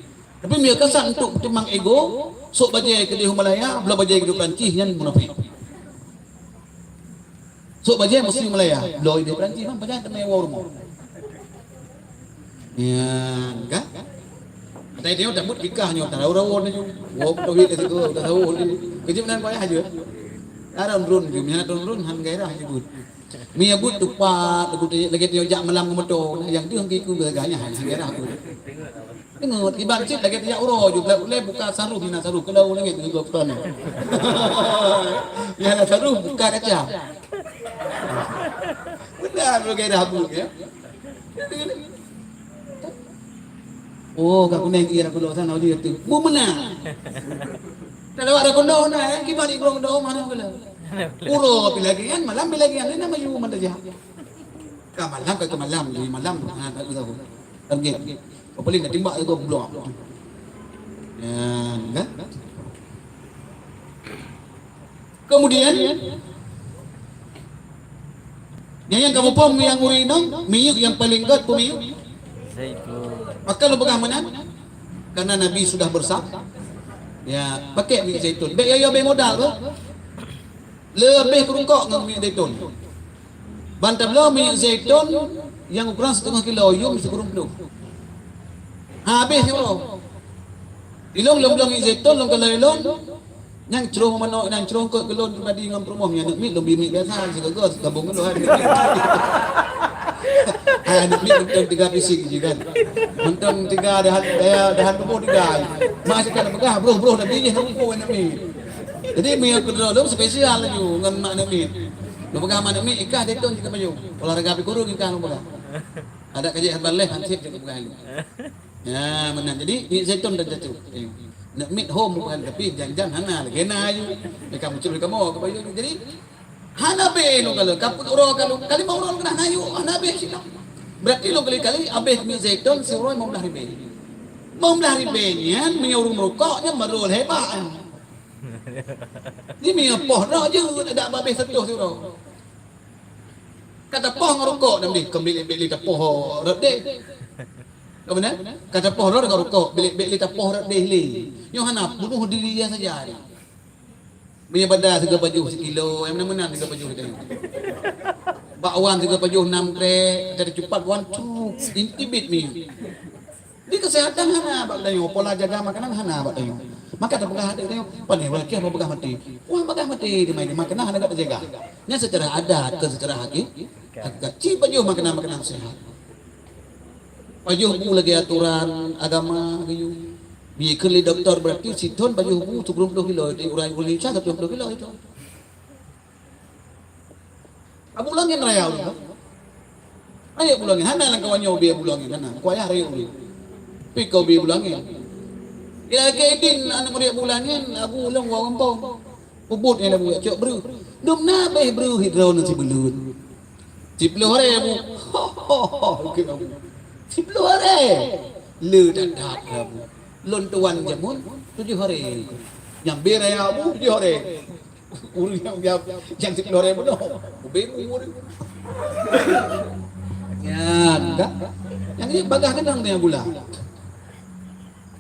Tapi meunyoe kasat untuk teumang ego, sok bajèe keudéh Malaya, bloe bajèe keudéh Perancis, nyan munafik. Sok bajèe mesti Malaya, bloe keudéh Perancis, man pajan teumé woe rumoh. Nyan, kan? Atai tengok takut kikah nyoe, tak rawa-rawa nyoe. Wok tauhid ka sigoe, tak tahu ni. Kejap nan payah je. Arah run je, misalnya turun run, han gairah je but. Mi ya but tupat, lagi tengok jak malam ke motor. Yang tu yang kiku gagahnya, han gairah but. Tengok, iban cit lagi tengok uroe je, belai-belai buka saruh, mina saruh, kalau langit dengan gua petani. Ya lah saruh, buka kaca. Benar, gairah but ya. Oh, ka kuneng iya rakulo sana uji tu. Mu menang. Tak lewat rakulo na, eh, kiban di kurang doa mana kala. Uro pi lagi kan, malam pi lagi kan, nama yu mana jah. Ka malam, ka malam, di malam, ha, tak tahu. Target. Kau paling nak tembak ke blok. Ya, kan? Kemudian, nyang, nyang kamoe phom nyang ureueng inong, minyeuk nyang paleng gèt peue minyeuk? Zaitun. Pakon lôn peugah meunan? Karena Nabi sudah bersab-, ya, pakai minyeuk zaitun. Bèk yo-yo bèk modal tu. Leubeh keurungkok ngon minyeuk zaitun. Ban tabloe minyeuk zaitun nyang ukuran siteungoh kilo, yum sikureueng ploh. Habéh siuroe. Ilôn lôn bloe minyeuk zaitun, lôn kalon ilôn, nyang croh manok, nyang croh eungkôt keu lôn pribadi ngon peurumoh, meunyoe aneuk miet lôn bri miet biasa, sigoe-goe tabong keu lôn. Hai aneuk miet mantong tiga fisik je kan. Mantong tiga dahan, daya, dahan tuboh tiga. Mak cakap peugah, broh-broh tapi jih nak umpung aneuk miet. Jadi, meunyoe keudroe lôn spesial laju ngon mak aneuk miet. Lôn peugah mak aneuk miet, ikah zaitun cit ka pajoh. Olahraga pih kureueng ikah lôn peugah. Adak ka jeuet herbal leh, hansip cit lôn peugah lôn. Ya, meunan. Jadi, minyeuk zaitun dan zaitun. Nak mit hom bukan, tapi jan-jan hana lagèe na aju. Mereka muncul kamoe ka bayu. Jadi hana beh lôn kalon, ka peuet uroe kalon, ka limong uroe lôn keunah na aju, hana beh sinan. Berarti lôn kali-kali abeh mit zaitun siuroe limong blah ribèe. Limong blah ribèe nyan meunyoe ureueng meurukok nyan baru hebat. Ni meunyoe poh droe jeuet, adak babeh seutoh siuroe. Ka tapoh ngon rukok, nam deh, kon bèk lé tapoh rot deh. Ka meunan? Ka tapoh rot ngon rukok, bèk lé tapoh rot deh lé. Nyoe hana, bunoh diri saja. Meunyoe bada sigoe pajoh sikilo, nyang meunan-meunan sigoe pajoh tadi. Bakwan sigoe pajoh nam krek, tadi cupat wan cuk, intibit mi. Di kesehatan hana bak tanyoe, pola jaga makanan hana bak tanyoe. Maka tapeugah até tanyoe, "Pane, wah, kiah peugah maté." Wah, peugah maté di mai, makanan hana gak tajaga. Nyan secara adat, ke secara hakik-, hakikat. Ci pajoh makanan-makanan sehat. Pajoh bu lagèe aturan agama geuyue. Bikeu lé doktor berarti sithon pajoh bu sikureueng ploh kilo, di ureueng Indonesia sikureueng ploh kilo itu. Abu Langit raya ureueng. Ayo Abu Langit, hana lam kawan nyoe bi Abu Langit, hana. Kuayah raya ureueng. Pi kau bi Abu Langit. Ya, ke idin aneuk murit Abu Langit, Abu Long wa gampông. Ubut nyang Abu cok breuh. Dum na beh breuh hidro nang sibuleuen. Siploh hari Abu. Ho, ho, ho, ke Abu. Siploh hari. Le that-that Abu. Lôn tuan jameun tujoh hari. Nyang bi raya Abu tujoh hari. Ureueng nyang biasa nyang siploh ribèe bunoe, ubé mu ureueng. Nyan, kan? Nyang ni bagah keunong dengan gula.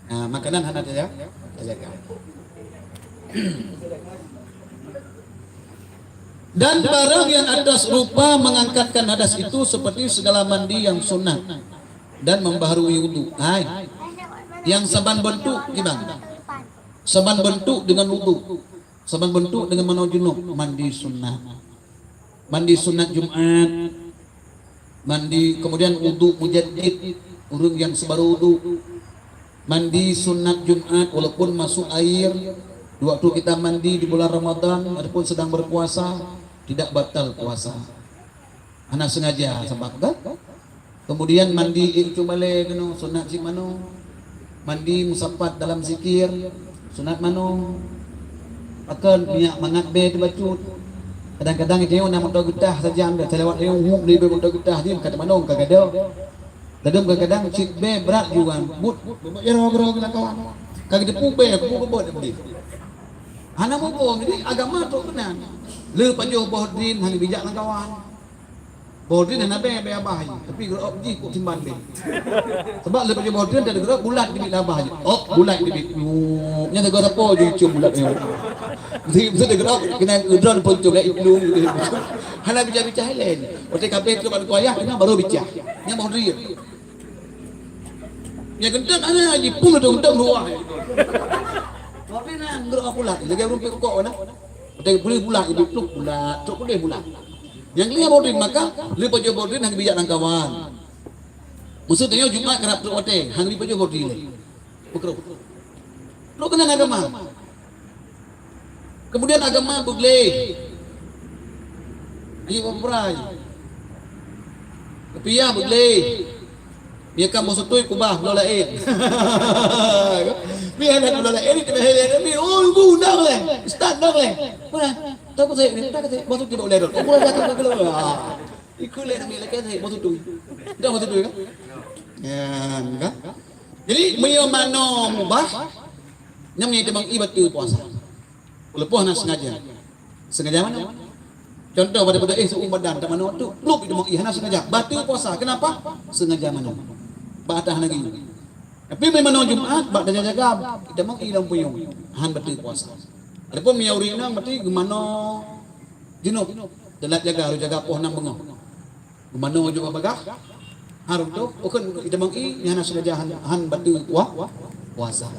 Nah, makanan hana taja-, tajaga. Dan barang yang atas rupa mengangkatkan hadas itu seperti segala mandi yang sunat dan membaharui wudu. Hai. Yang saban bentuk, gimana? Saban bentuk dengan wudu. Saban bentuk dengan manoe junub, mandi sunat. Mandi sunat Jumat. Mandi, kemudian wudu mujaddid, ureueng nyang seubarô wudu. Mandi sunat Jumat walaupun masuk air, di waktu kita mandi di bulan Ramadan ataupun sedang berpuasa, tidak batal puasa. Hana sengaja sabab kan? Kemudian mandi ék ucung balèe keunoe, sunat cit manoe. Mandi musapat dalam zikir, sunat manoe. Pakon minyak mangat bèe teubacut. Kadang-kadang tanyoe na moto geutah sajan, dah lewat tanyoe, hup, lé bèe moto geutah jih, ka teumanoe ka gadôh. Ladôm kadang-kadang cit bèe brat juga, buet, buet jaroe-jaroe keunan kawan. Ka geuteupeue bèe, kupeue beuet tadi. Hana muphom, jadi agama trok keunan. Le pajoh boh drin hana bijak lam kawan. Boh drin hana bèe, bèe abah jih, tapi geurok jih kok simban bèe. Sebab le pajoh boh drin, tadi geurok bulat teubiet lam abah jih. Ok, bulat teubiet. Nyup, nyan teugok sapo jih cium bulat nyoe. Mesti, mesti geurok keunan geudron pun tu, lé iklung. Hana bijak-bijak laén. Watèe kabeh trok bak kuayah, keunan baru bijak. Nyan boh drin. Nyang geuntang hana jipun, geuntang luwah. Tapi na geurok bulat, lagèe rumput kok na. Watèe bulat, bulat, idup trok bulat, trok udeh bulat. Nyang keuliah boh drin, maka le pajoh boh drin hana bijak lam kawan. Maksud tanyoe Jumat karab trok watèe, hana le pajoh boh drin lé. Makruh. Trok keunan agama. Kemudian agama beugleh. Ayo beuperai. Rupiah beugleh. Biarkan boh sutui kubah bloe laén. Biar nak bloe laén, itu bahaya ni. Oh, ibu, undang lé. Ustaz, undang lé. Mana? Tahu saya ni, tak kata boh sutui bak ulèe. Aku dah datang ke keluar. Ikut lé nak ambil lagi, boh sutui. Dah boh sutui kan? Ya, kan? Jadi, meunyoe manoe mubah, nyan meunyoe teumang ié bateue puasa. Walaupun hana sengaja. Sengaja manoe. Contoh, pada-pada, eh, seuuem badan, tak manoe tu, plup, teumang ié, hana sengaja. Bateue puasa. Kenapa? Sengaja manoe. Bak atas lagi. Tapi meunyoe manoe Jumat, bak jaga-jaga, teumang ié lam puyueng. Han bateue puasa. Adapun meunyoe ureueng inong, berarti geumanoe junub. Teulat jaga, harôh jaga poh nam beungoh. Geumanoe jeuet bak bagah, harôh tu, ukheun iteumang ié, nyang hana sengaja han, han bateue pua-, puasa.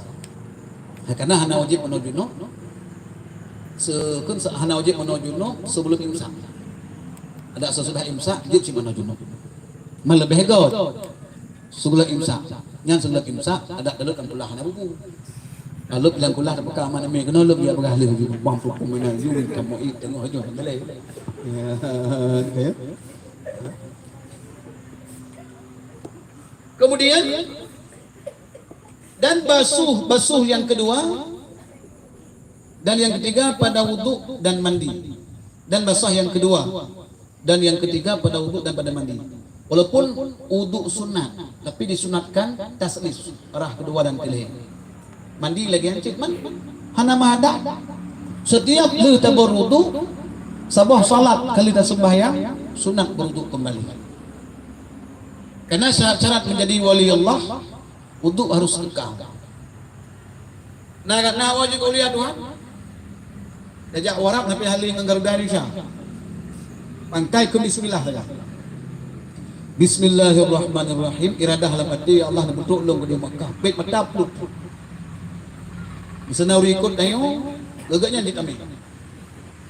Karena hana wajéb manoe junub, se-, ukheun se-, hana wajéb manoe junub sebelum imsak. Adak sesudah imsak, jeuet cit manoe junub. Meuleubeh göt. Sebelum imsak. Nyan sebelum imsak, adak taleueb lam kulah hana bubu. Taleueb lam kulah tapeugah amat namé keunoe lôn jak peugah lé ju, bang peuet peuet meunan ju, kamoe ié teungoh ju teumalée. Ya, ya. Kemudian, Dan basuh, basuh yang kedua, dan yang ketiga pada wuduk dan mandi. Dan basah yang kedua, dan yang ketiga pada wuduk dan pada mandi. Walaupun wuduk sunat, tapi disunatkan taslis, rah kedua dan keulhèe. Mandi lagèe nyan cit man, hana meuhadat. Setiap lheueh taberwuduk, saboh salat ka lheueh taseumbahyang, sunat berwuduk kembali. Karena syarat-syarat menjadi wali Allah, wuduk harus kekal. Na, na awak jeuet keu ulia Tuhan? Tajak u Arab sampai hali ngon Garuda Indonesia. Pangkai keu bismillah saja. Bismillahirrahmanirrahim. Iradah lam até, "Ya Allah, neupeutrok lôn keudéh Makkah." Pet mata plup. Meuseuna ureueng ikot tanyoe, geuh nyan jeuet amé.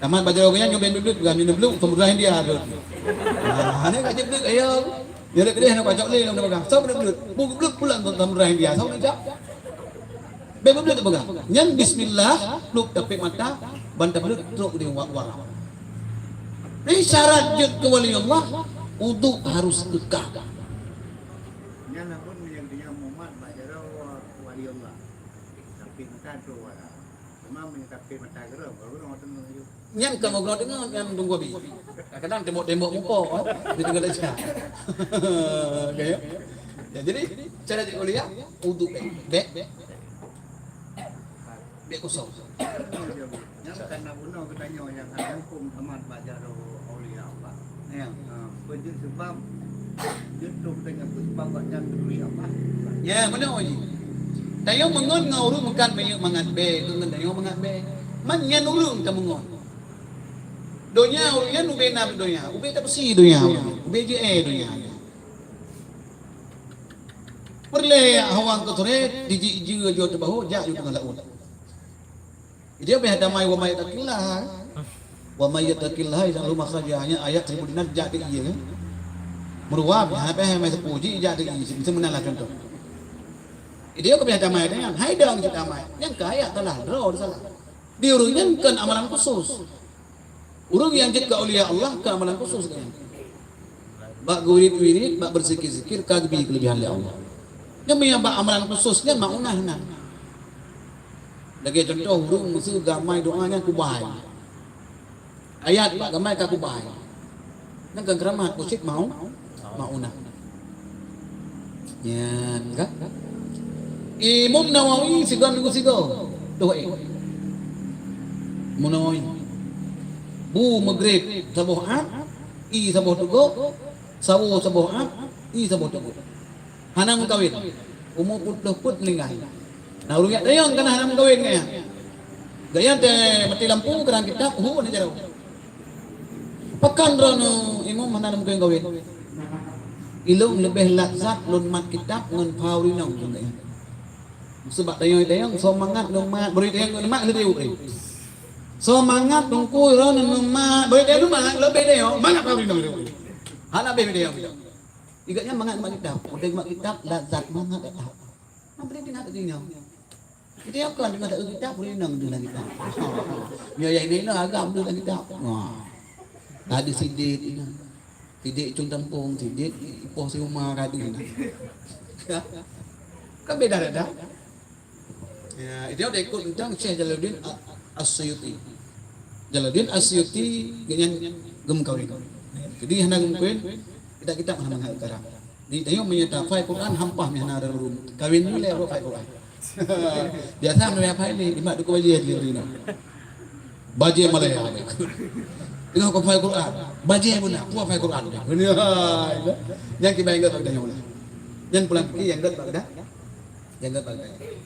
Tamat bak jaroe nyan nyoe bèk bleuet-bleuet peugah, nyoe bleuet Samudra Hindia tu. Nah, hana ka jeuet bleuet, ayo. Nyoe keudéh na pacok lé lom peugah. Soe bleuet-bleuet? Bu bleuet pulang Samudra Hindia. Soe neujak? Bèk bleuet peugah. Nyan bismillah, plup tapék mata, ban tableuet trok di wa-, wara. Nyan syarat jeuet keu wali Allah, uduk harus kekal. Nyan lah pun meunyoe geutanyoe mumat bak jaroe wali Allah. Tapék mata trok wara. Cuma meunyoe tapék mata keudroe, baru droe teungoh. Nyan ka meugroe teungoh, nyan tunggu abi. Kadang-kadang tembok-tembok muka, eh, di tengah desa. Okey, ya. Ya, jadi, cara cek kuliah, uduk bèk. Bèk. Bèk kosong. Nyan bukan na bunoe geutanyoe nyang hana huköm tamat bak jaroe aulia Allah. Ya. Ha, peue jeuet seubab jeuet trok tanyoe peue seubab bak nyan turi Allah. Ya, meunoe jih. Tanyoe meungon ngon ureueng bukan meunyoe mangat bèe, keu ngon tanyoe mangat bèe. Man nyan ureueng tameungon. Donya ureueng nyan ubé na donya, ubé tapeusi donya, ubé jié donya. Peureulèe hawang keu trép, dijih jeuet jok teubahu, jak u teungoh laôt. Jadi, habéh damai, "Wa may yattaqillaha, wa may yattaqillaha yaj'al lahu makhraja." Nyan ayat seribu dinar jak di ié, kan? Meuruwa, habéh mai seupôt jih jak di ié, meunan lah contoh. Jadi, habéh damai, kan? Hai dong cit damai. Nyan ka ayat salah, droe salah. Di ureueng nyan kon amalan khusus. Ureueng nyang jeuet keu aulia Allah, keu amalan khusus nyan. Bak geuwirit-wirit, bak beuzikir-zikir, ka geubri keuleubihan lé Allah. Nyan meunyo bak amalan khusus nyan maunah nyan. Lagèe contoh, ureueng meuseu gamai doa nyan kubai. Ayat bak gamai ka kubai. Nyan kan keuramat, khusyuk mau, maunah. Nyan kan? Imam Nawawi sigoe nunggu sigoe. Tuh, eh. Imam Nawawi. Bu Maghrib saboh ap, i saboh teugok, sawo saboh ap, i saboh teugok. Hana meukawen. Umu peuet ploh peuet meuninggai. Na ureueng jak tanyong kana hana meukawen nyan. Gaya teuh mati lampu, keurang kitab, hu, hana jaroe. Pakon droeneuh imum hana meukawen-kawen? Ilôn leubeh lazat lôn mat kitab ngon pha ureueng inong, kheun gaya. Seubab tanyong-tanyong, soe mangat lôn mat, bri tanyong lôn mat leubeh ureueng. Soe mangat teungku droeneuh lôn mat, bri tanyong lôn mat leubeh tanyong, mangat pha ureueng inong leubeh ureueng. Hana leubeh tanyong. Igat nyan mangat mat kitab, udeb mat kitab lazat mangat dak that. Hana boleh tinggal kat dunia. Kita yang kan dengan tak kita boleh nang dengan kita. Nyoe nyang inong agam tu dengan kita. Wah. Tadi sidik inong. Sidik cung tampong, sidik ipoh si uma tadi inong. Kan beda dah. Ya, dia udah ikut tentang Syekh Jalaluddin A-, As-Suyuti. Jalaluddin As-Suyuti dengan gemkawin. Jadi hana gemkawin, kita-kita hana mengharap. Di tanyoe meunyoe tafai Quran, hampah meuhana ureueng. Kawin dulu lé baru hafai Quran. Biasa meunyoe hafai lé, imat duku bajèe di ureueng. Bajèe Malaya. Tengah hafai Quran. Bajèe beuna, ku hafai Quran. Nyan kiban nyang gèt bak tanyoe. Nyan pulang pike nyang gèt bak geutanyoe. Nyang gèt bak geutanyoe.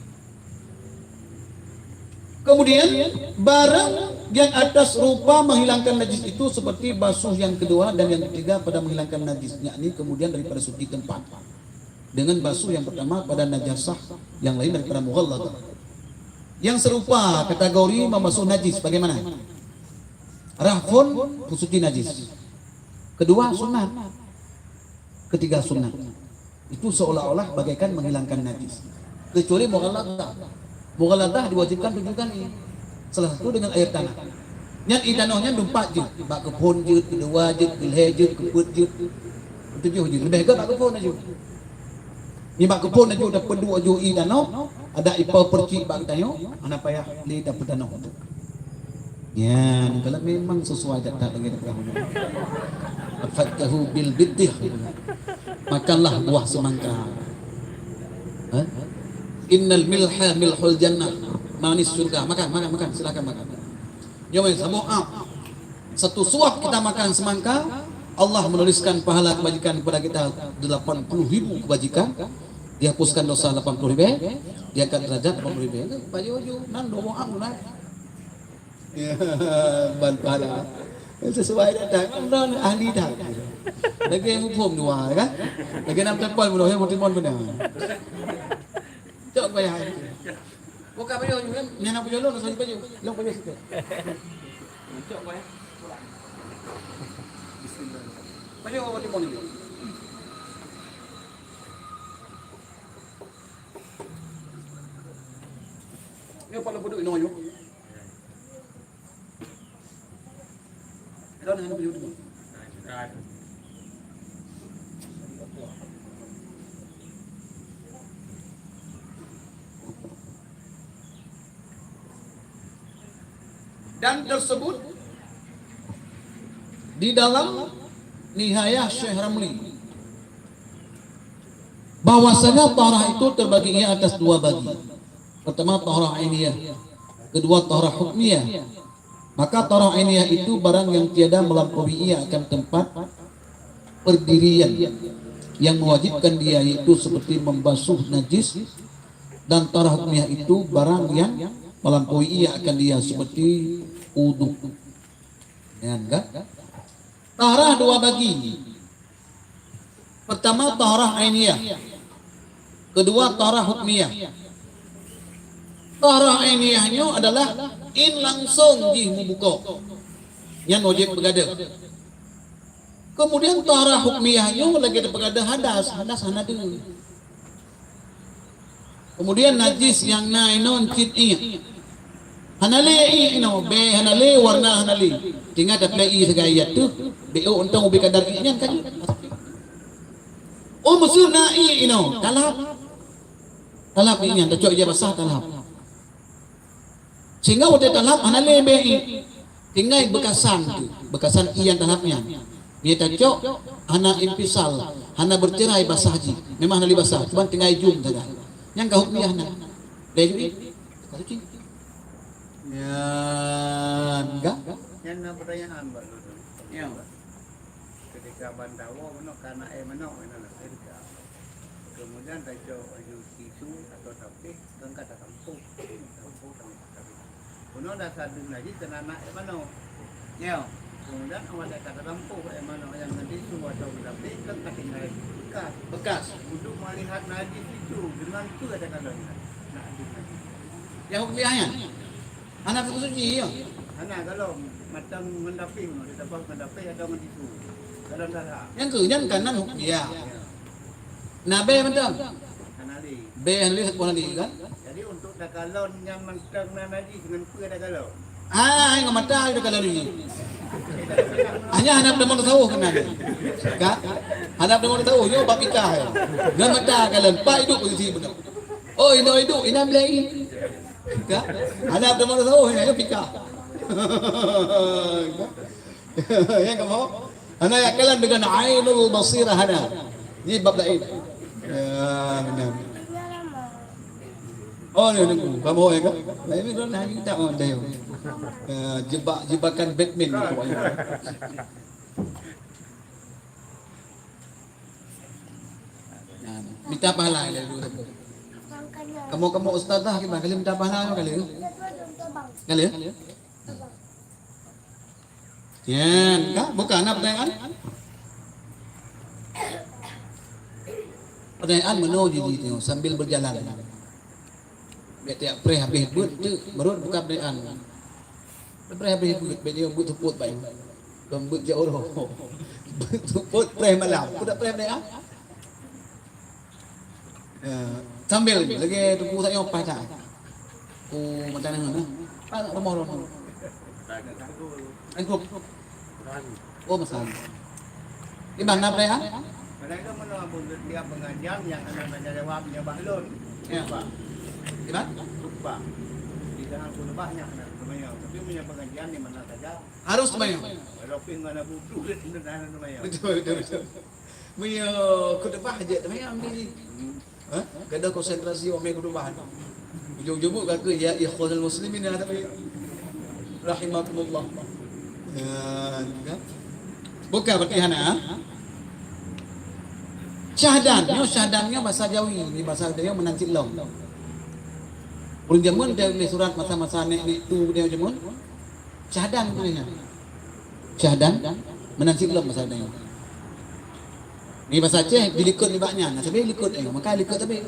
Kemudian, barang yang atas rupa menghilangkan najis itu seperti basuh yang kedua dan yang ketiga pada menghilangkan najis, yakni kemudian daripada suci tempat. Dengan basuh yang pertama pada najasah, yang lain daripada mughalladah. Yang serupa kategori membasuh najis bagaimana? Rafun, suci najis. Kedua, sunat. Ketiga, sunat. Itu seolah-olah bagaikan menghilangkan najis. Kecuali mughalladah. Mughalladah diwajibkan tujuh kali. Salah satu dengan air tanah. Nyan ie tanoh nyan dumpat jeuet. Bak keuphon jeuet, keudua jeuet, keulhèe jeuet, keupeuet jeuet. Tujoh jeuet. Leubeh gèt bak keuphon laju. Nibak keuphon laju tapeuduek laju ié tanoh, adak ipo peucit bak geutanyoe, hana payah lé tapeutanoh. Ya, kalau memang sesuai that-that lagèe that kamoe. Fadhbahu bil bitih. Makanlah buah semangka. Ha? Innal milha milhul jannah. Manis surga. Makan, makan, makan. Silakan makan. Nyoe saboh ap. Satu suap kita makan semangka, Allah menuliskan pahala kebajikan kepada kita delapan puluh ribu kebajikan, dihapuskan dosa delapan puluh ribu, diangkat derajat delapan puluh ribu. Pajoh-joh, nan dua boh ap lah. Ya, ban pahala. Sesuai dah, kan? Ahli dah. Lagi muphom dua, kan? Lagi enam telepon pun, ya, mutimon benar. Cok bayar. Buka pajoh nyoe, nyan aku jalan, langsung pajoh. Long pajoh sikit. Cok bayar. Bismillah. Pajoh awak timon ni. Nyoe pala peuduek inoe nyoe. Dan tersebut di dalam Nihayah Syekh Ramli, bahwasanya taharah itu terbagi ia atas dua bagi. Pertama, taharah ainiyah, kedua, taharah hukmiyah. Maka taharah ainiyah itu barang yang tiada melampaui ia akan tempat perdirian yang mewajibkan dia, yaitu seperti membasuh najis, dan taharah hukmiyah itu barang yang melampaui ia akan dia, seperti uduk. Nyan kan? Taharah dua bagi. Pertama, taharah ainiyah. Kedua, taharah hukmiyah. Taharah ainiyah nyoe adalah in langsung jih meubuko. Nyan wajéb peugadeuh. Kemudian, taharah hukmiyah nyoe lagèe tapeugadeuh hadas, hadas hana deuh. Kemudian najis nyang na inoe cit iék. Hana lé iék inoe, bèe hana lé, warna hana lé. Tinggai taplè ié sagai iat teuh, bèk ôk euntông ubé kadar iék nyan ka jeuet. Oh, meuseu na iék inoe, talhab. Talhab iék nyan, tacok ija basah talhab. Sehingga watèe talhab hana lé bèe iék. Tinggai beukasan tu, beukasan ié nyang talhab nyan. Meunyo tacok, hana infisal, hana bercerai basah jih. Memang hana lé basah, cuman tinggai jum sagai. Nyang ka hukmiyah na. Lé jih, ka suci. Nyan ka? Nyan na pertanyaan bak lôn. Ya. Ketika ban tawoe manok ka na aé manok, inoe lah, ketika. Kemudian tacok baju tisu atau tapéh, kan ka tasampôh. Tasampôh, tasampôh. Bunoe dasar deuh najis keunan na aé manok. Ya. Kemudian awak dak ka tasampôh aé manok nyang ngon tisu atau tapéh, kan ka tinggai bekas. Bekas. Untuk melihat najis itu, dengan peue takalon na deuh najis? Nyang hukmiyah nyan? Hana keu suci, ya? Hana, kalau mantong ngon dapéh, ngon dapéh, ngon dapéh atau ngon tisu. Kalau dah lah. Nyang keu nyan ka nan hukmiyah. Ya. Na bèe mantong? Hana lé. Bèe hana lé, saboh hana lé, kan? Jadi, untuk takalon nyan mantong na najis, ngon peue takalon? Ah, ngon mata takalon lé. Hanya hana peutamong tasawuf keunan. Ka? Hana peutamong tasawuf, nyoe bab nikah, ya. Ngon mata takalon, pat iduek posisi bunoe. Oh, inoe iduek, inan bèe. Ka? Hana peutamong tasawuf, inan, nyoe nikah. Ka? Ya, kamoe? Hana takalon deungon ainul basirah hana. Nyan bab laén. Ya, benar. Oh, ni nunggu. Kamoe, ya, kan? Lain ni, dah, dah, dah, dah. Ya, jebak-jebakan Batman ni pokoknya. Nah, minta pahala lé dulu. Kamoe-kamoe ustazah kiban kali minta pahala kali. Kali? Nyan, ka? Bukan, na pertanyaan? Pertanyaan meunoe jih, jih, sambil berjalan. Bèk tiep preh habéh beuet teuk, baru buka pertanyaan. Preh habéh beuet, bèk jeuet beuet seupôt bayu. Kon beuet jak uroe. Beuet seupôt preh malam. Ku dak preh pertanyaan? Ya, sambil lagèe Teungku Sayong paih that. Ku mata nang na. Pak rumoh rumoh. Angkup. Oh, masa. Iban na pertanyaan? Kadang-kadang meunoe pun setiap pengajian nyang hana tanya jawab nyan bah lôn. Ya. Khutbah. Gimana? Khutbah. Di dalam khutbah nyang hana tanya jawab. Tapi punya pengajian di mana saja. Harus tanya. Walaupun mana butuh, dia tidak hana tanya jawab. Betul, betul, betul. Punya khutbah aja tanya jawab ni. Hmm. Ha? Kada konsentrasi orang main khutbah. Ujung-ujung buka ke, "Ya ikhwanul muslimin," ya, tapi rahimakumullah. Ya, kan? Bukan berarti hana, ha? Syahdan, nyoe syahdan nyoe bahasa Jawi, ni bahasa Jawi meunan cit lom. Ureueng jameun dia tulis surat masa-masa nek-nek tu dia jameun. Syahdan tu nyan. Syahdan, meunan cit lom bahasa Jawi. Ni bahasa Aceh, dilikot nibak nyan. Nah, sabe likot, eh, maka likot sabe.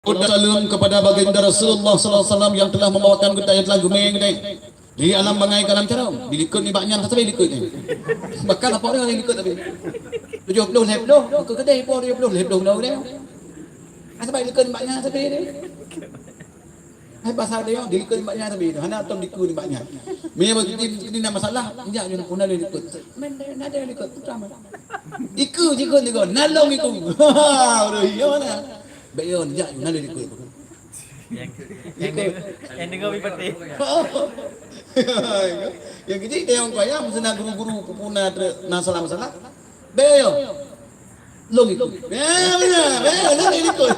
Saleuem kepada baginda Rasulullah sallallahu alaihi wasallam yang telah membawakan geutanyoe, telah geumeng geutanyoe di alam bangai ka alam carông. Dilikot nibak nyan, sabe likot nyan. Bahkan apa dia likot tapi tujuh puluh, lhèe ploh, ke kedai pun tujuh puluh, lhèe ploh kilo dia. Ah, sebab likot nibak nyan sabe dia. Hai pasal dia, dilikot nibak nyan sabe dia. Hana tom dikeue nibak nyan. Meunyo bagi ni, ni na masalah, injak jeuet pun na likot. Men na ada likot, putra man. Ikeue jikot ni kon, na lôn ikeue. Ha, udah iya mana? Bèk yo, jak na lôn ikeue. Nyang, nyang deungo, nyang deungo bipati. Yang kecil dia yang kaya, mesti na guru-guru, pupuna, na salah-salah. Bèk yo. Lôn ikeue. Ya, benar. Bèk yo, na lôn ikeue.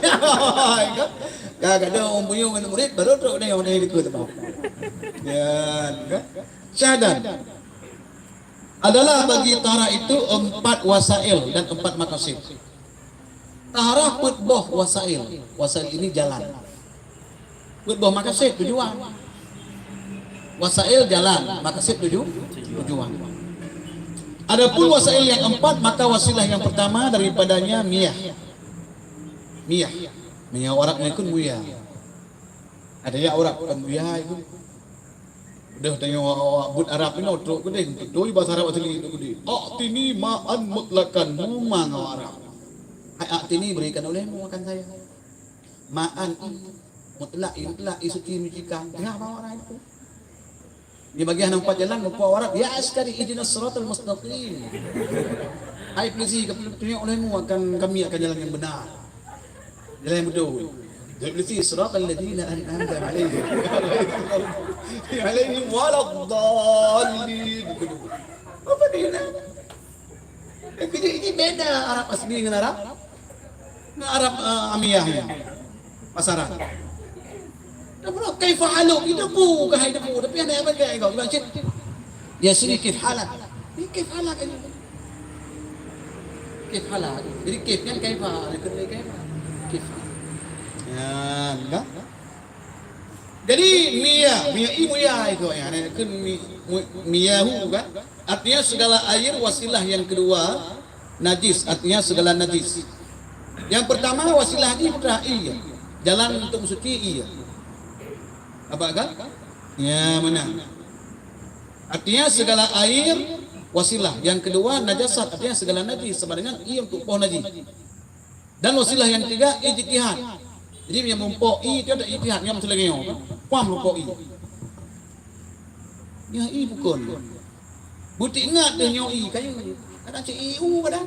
Kadang-kadang orang buyung dengan murid, baru trok dia orang ikeue tu. Ya, kan? Syahadat. Adalah bagi taharah itu empat wasail dan empat maqasid. Taharah peuet boh wasail. Wasail ini jalan. Peuet boh maqasid, tujuan. Wasail jalan, maqasid tuju-, tujuan. Adapun wasail yang empat, maka wasilah yang pertama daripadanya miyah. Miyah. Miyah Arab nyan kan muyah. Ada yang Arab kan muyah itu. Dah tanya awak, awak buet Arab ni, trok keudeh, beutôi bahasa Arab asli tu keudeh. "A'tini ma'an mutlaqan," muma ngon Arab. "Hai a'tini, berikan olehmu akan saya. Ma'an, i, mutlaq, i, mutlaq, i suci, menyucikan." Tengah bawa orang itu. Di bagian empat jalan, lupa Arab, "Ya askari, ihdinas siratal mustaqim." Hai polisi, tunjuk olehmu akan kami akan jalan yang benar. Jalan yang betul. Jadi polisi, "Siratal ladzina an'amta 'alaihim, ghairil maghdubi 'alaihim waladdallin." Apa dia nak? Eh, jadi ini beda Arab asli dengan Arab, dengan Arab, eh, Amiyah ni. Pasaran. Tapi kaifa haluk, itu bu, kahai itu bu. Tapi anak apa dia kau? Dia cit. Dia sini kif halak. Ini kif halak ini. Kif halak. Jadi kif kan kaifa, dia kena kaifa. Kif. Ya, enggak? Jadi miyah, miyah i muyah itu ya, kan mi-, mu-, miyahu kan? Artinya segala air wasilah yang kedua najis, artinya segala najis. Yang pertama wasilah i putra i, jalan untuk mensuci i. Apa kan? Ya, mana? Artinya segala air wasilah. Yang kedua najasat, artinya segala najis sama dengan i untuk poh najis. Dan wasilah yang ketiga ijtihad. Jadi yang mumpok i itu ada ijtihad yang mesti lagi. Paham mumpok i. Yang i bukan. Buti ingat deh nyoe i kayu. Kadang cik i u kadang.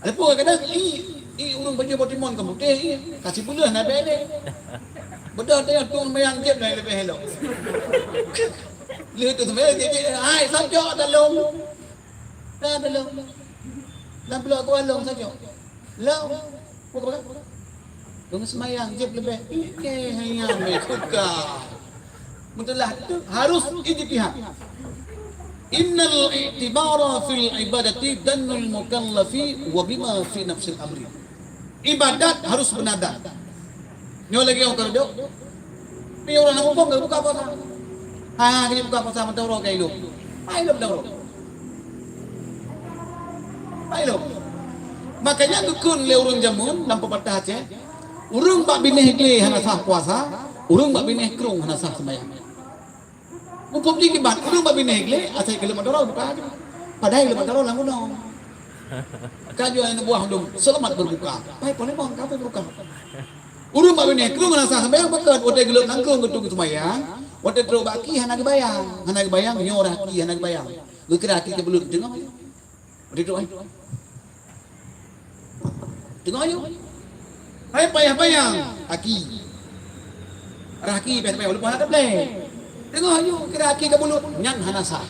Ada pun kadang i, i urang baju botimon ke putih i. Kasih bulan nak bede. Bedah dia tuang mayang jeb dah lebih elok. Lha tu sebenarnya dia, dia, "Hai, sajak dah long." Dah dah long. Dah belok aku long sajak. Long. Buka, buka. Dong semayang jeb lebih. Ike hanya mekuka. Betulah tu harus ijtihad. Innal i'tibara fil ibadati dannul mukallafi wa bima fi nafsil amri. Ibadat harus beunadar. Nyoe lagèe ureueng keudok. Pi ureueng nyang muphom ka buka puasa. Ha, ka buka puasa mantong uroe ka ilop. Ha, ilop dah uroe. Ha, ilop. Makanya geukheun lé ureueng jameun lam pepatah Aceh, ureueng bak binéh glé hana sah puasa, ureueng bak binéh krueng hana sah seumayang. Huköm jih kiban, ureueng bak binéh glé, asai keu leumat uroe buka aju. Padahai leumat uroe lam gunong. Ka jua aneuk buah lôn, seulamat berbuka. Pai po limong ka pai berbuka. Ureueng bak binéh krueng hana sah seumayang, pakon watèe geuleueb nangkong geuteupeue seumayang, watèe trok bak ki hana geubayang, hana geubayang, nyoe rhah ki hana geubayang. Geukira aki keu buleuen teungoh. Beutôi, eh? Teungoh yuk. Hai payah bayang aki. Rah aki payah bayang walaupun hana tableh. Teungoh yuk kira aki keu buleuen nyan hana sah.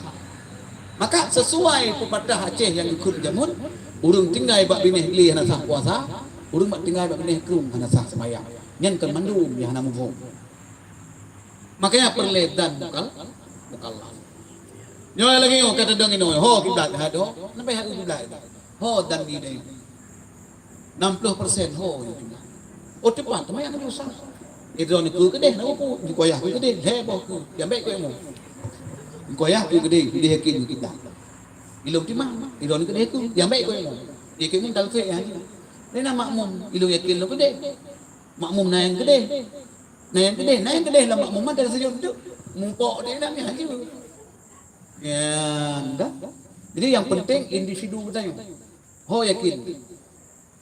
Maka sesuai pepatah Aceh nyang geukheun jameun, ureuëng tinggai bak binéh glé hana sah puasa, ureuëng bak tinggai bak binéh krueng hana sah seumayang. Nyan kon mandum nyang hana muphom. Makanya peureulée dan mukal-, mukallaf. Nyoe lagée nyoe ka teudong inoe, ho kiblat, ha, ho. Sampai ha kiblat. Ho dan gidai. Enam puluh persen ho. Oh, tepat, teuma nyang usah. Idroe nikeue keudeh, na upu, dikoyah keudeh, lhée boh keue, nyang baik keu ilmu. Dikoyah keudeh, keudeh yakin kita. Ilong timang, idroe nikeue keudeh keue, nyang baik keu ilmu. Yakin mun talfik ya. Dia nak makmum, ilong yakin lo keudeh. Makmum na nyang keudeh. Na nyang keudeh, na nyang keudeh lah makmum mantong sujud tu. Mupok dia nak ni haju. Ya, dah. Jadi yang penting individu geutanyoe. Ho yakin.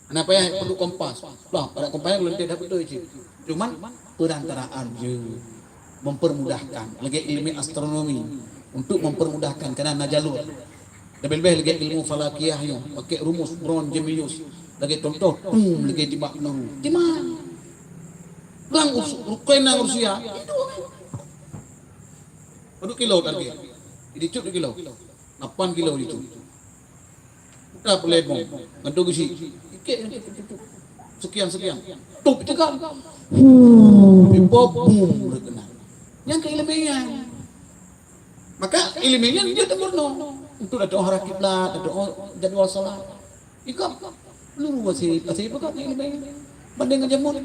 Hana payah perlu kompas. Lah, pada kompas yang lentik dah betul je. Cuman perantaraan je mempermudahkan. Lagi ilmu astronomi untuk mempermudahkan kerana na jalur. Lebih-lebih lagi ilmu falakiyah nyoe, pakai rumus Brown Jemenius. Lagi contoh, tum lagi timbak peluru. Di mana? Perang Us-, Ukraina Rusia. Itu kan. Padum kilo target. Jadi cut kilo. Lapan kilo itu. Kita pelebong. Ngantuk besi. Ikek, sekian-sekian. Tup tekan. Huh, pipa bum, kena. Yang ke ilmiah. Maka ilmiah dia temurno. Untuk ada orang kiblat, ada orang jadual salat. Ikam peluru asai, asai peugah ngon ilmu. Banding ngon jameun.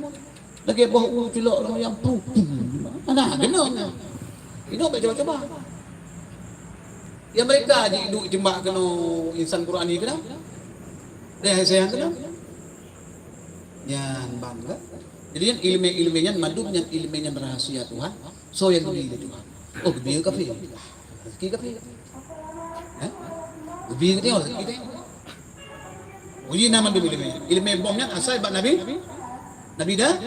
Lagée boh u cilok ureuëng nyang puh. Hana, keunoe. Inoe bak cuba-cuba. Ya mereka ji duek jimbak keunoe insan Qurani keunoe. Deh sayang keunoe. Nyan bangga. Jadi nyan ilmu-ilmu nyan mandum nyan ilmu nyan rahasia Tuhan. So yang diberi oleh Tuhan. Oh, geubri kafé. Rezeki kafé. Eh? Geubri tengok rezeki tengok. Uji nama dulu ilmu. Ilmu bom nyan asai bak Nabi. Nabi Da-,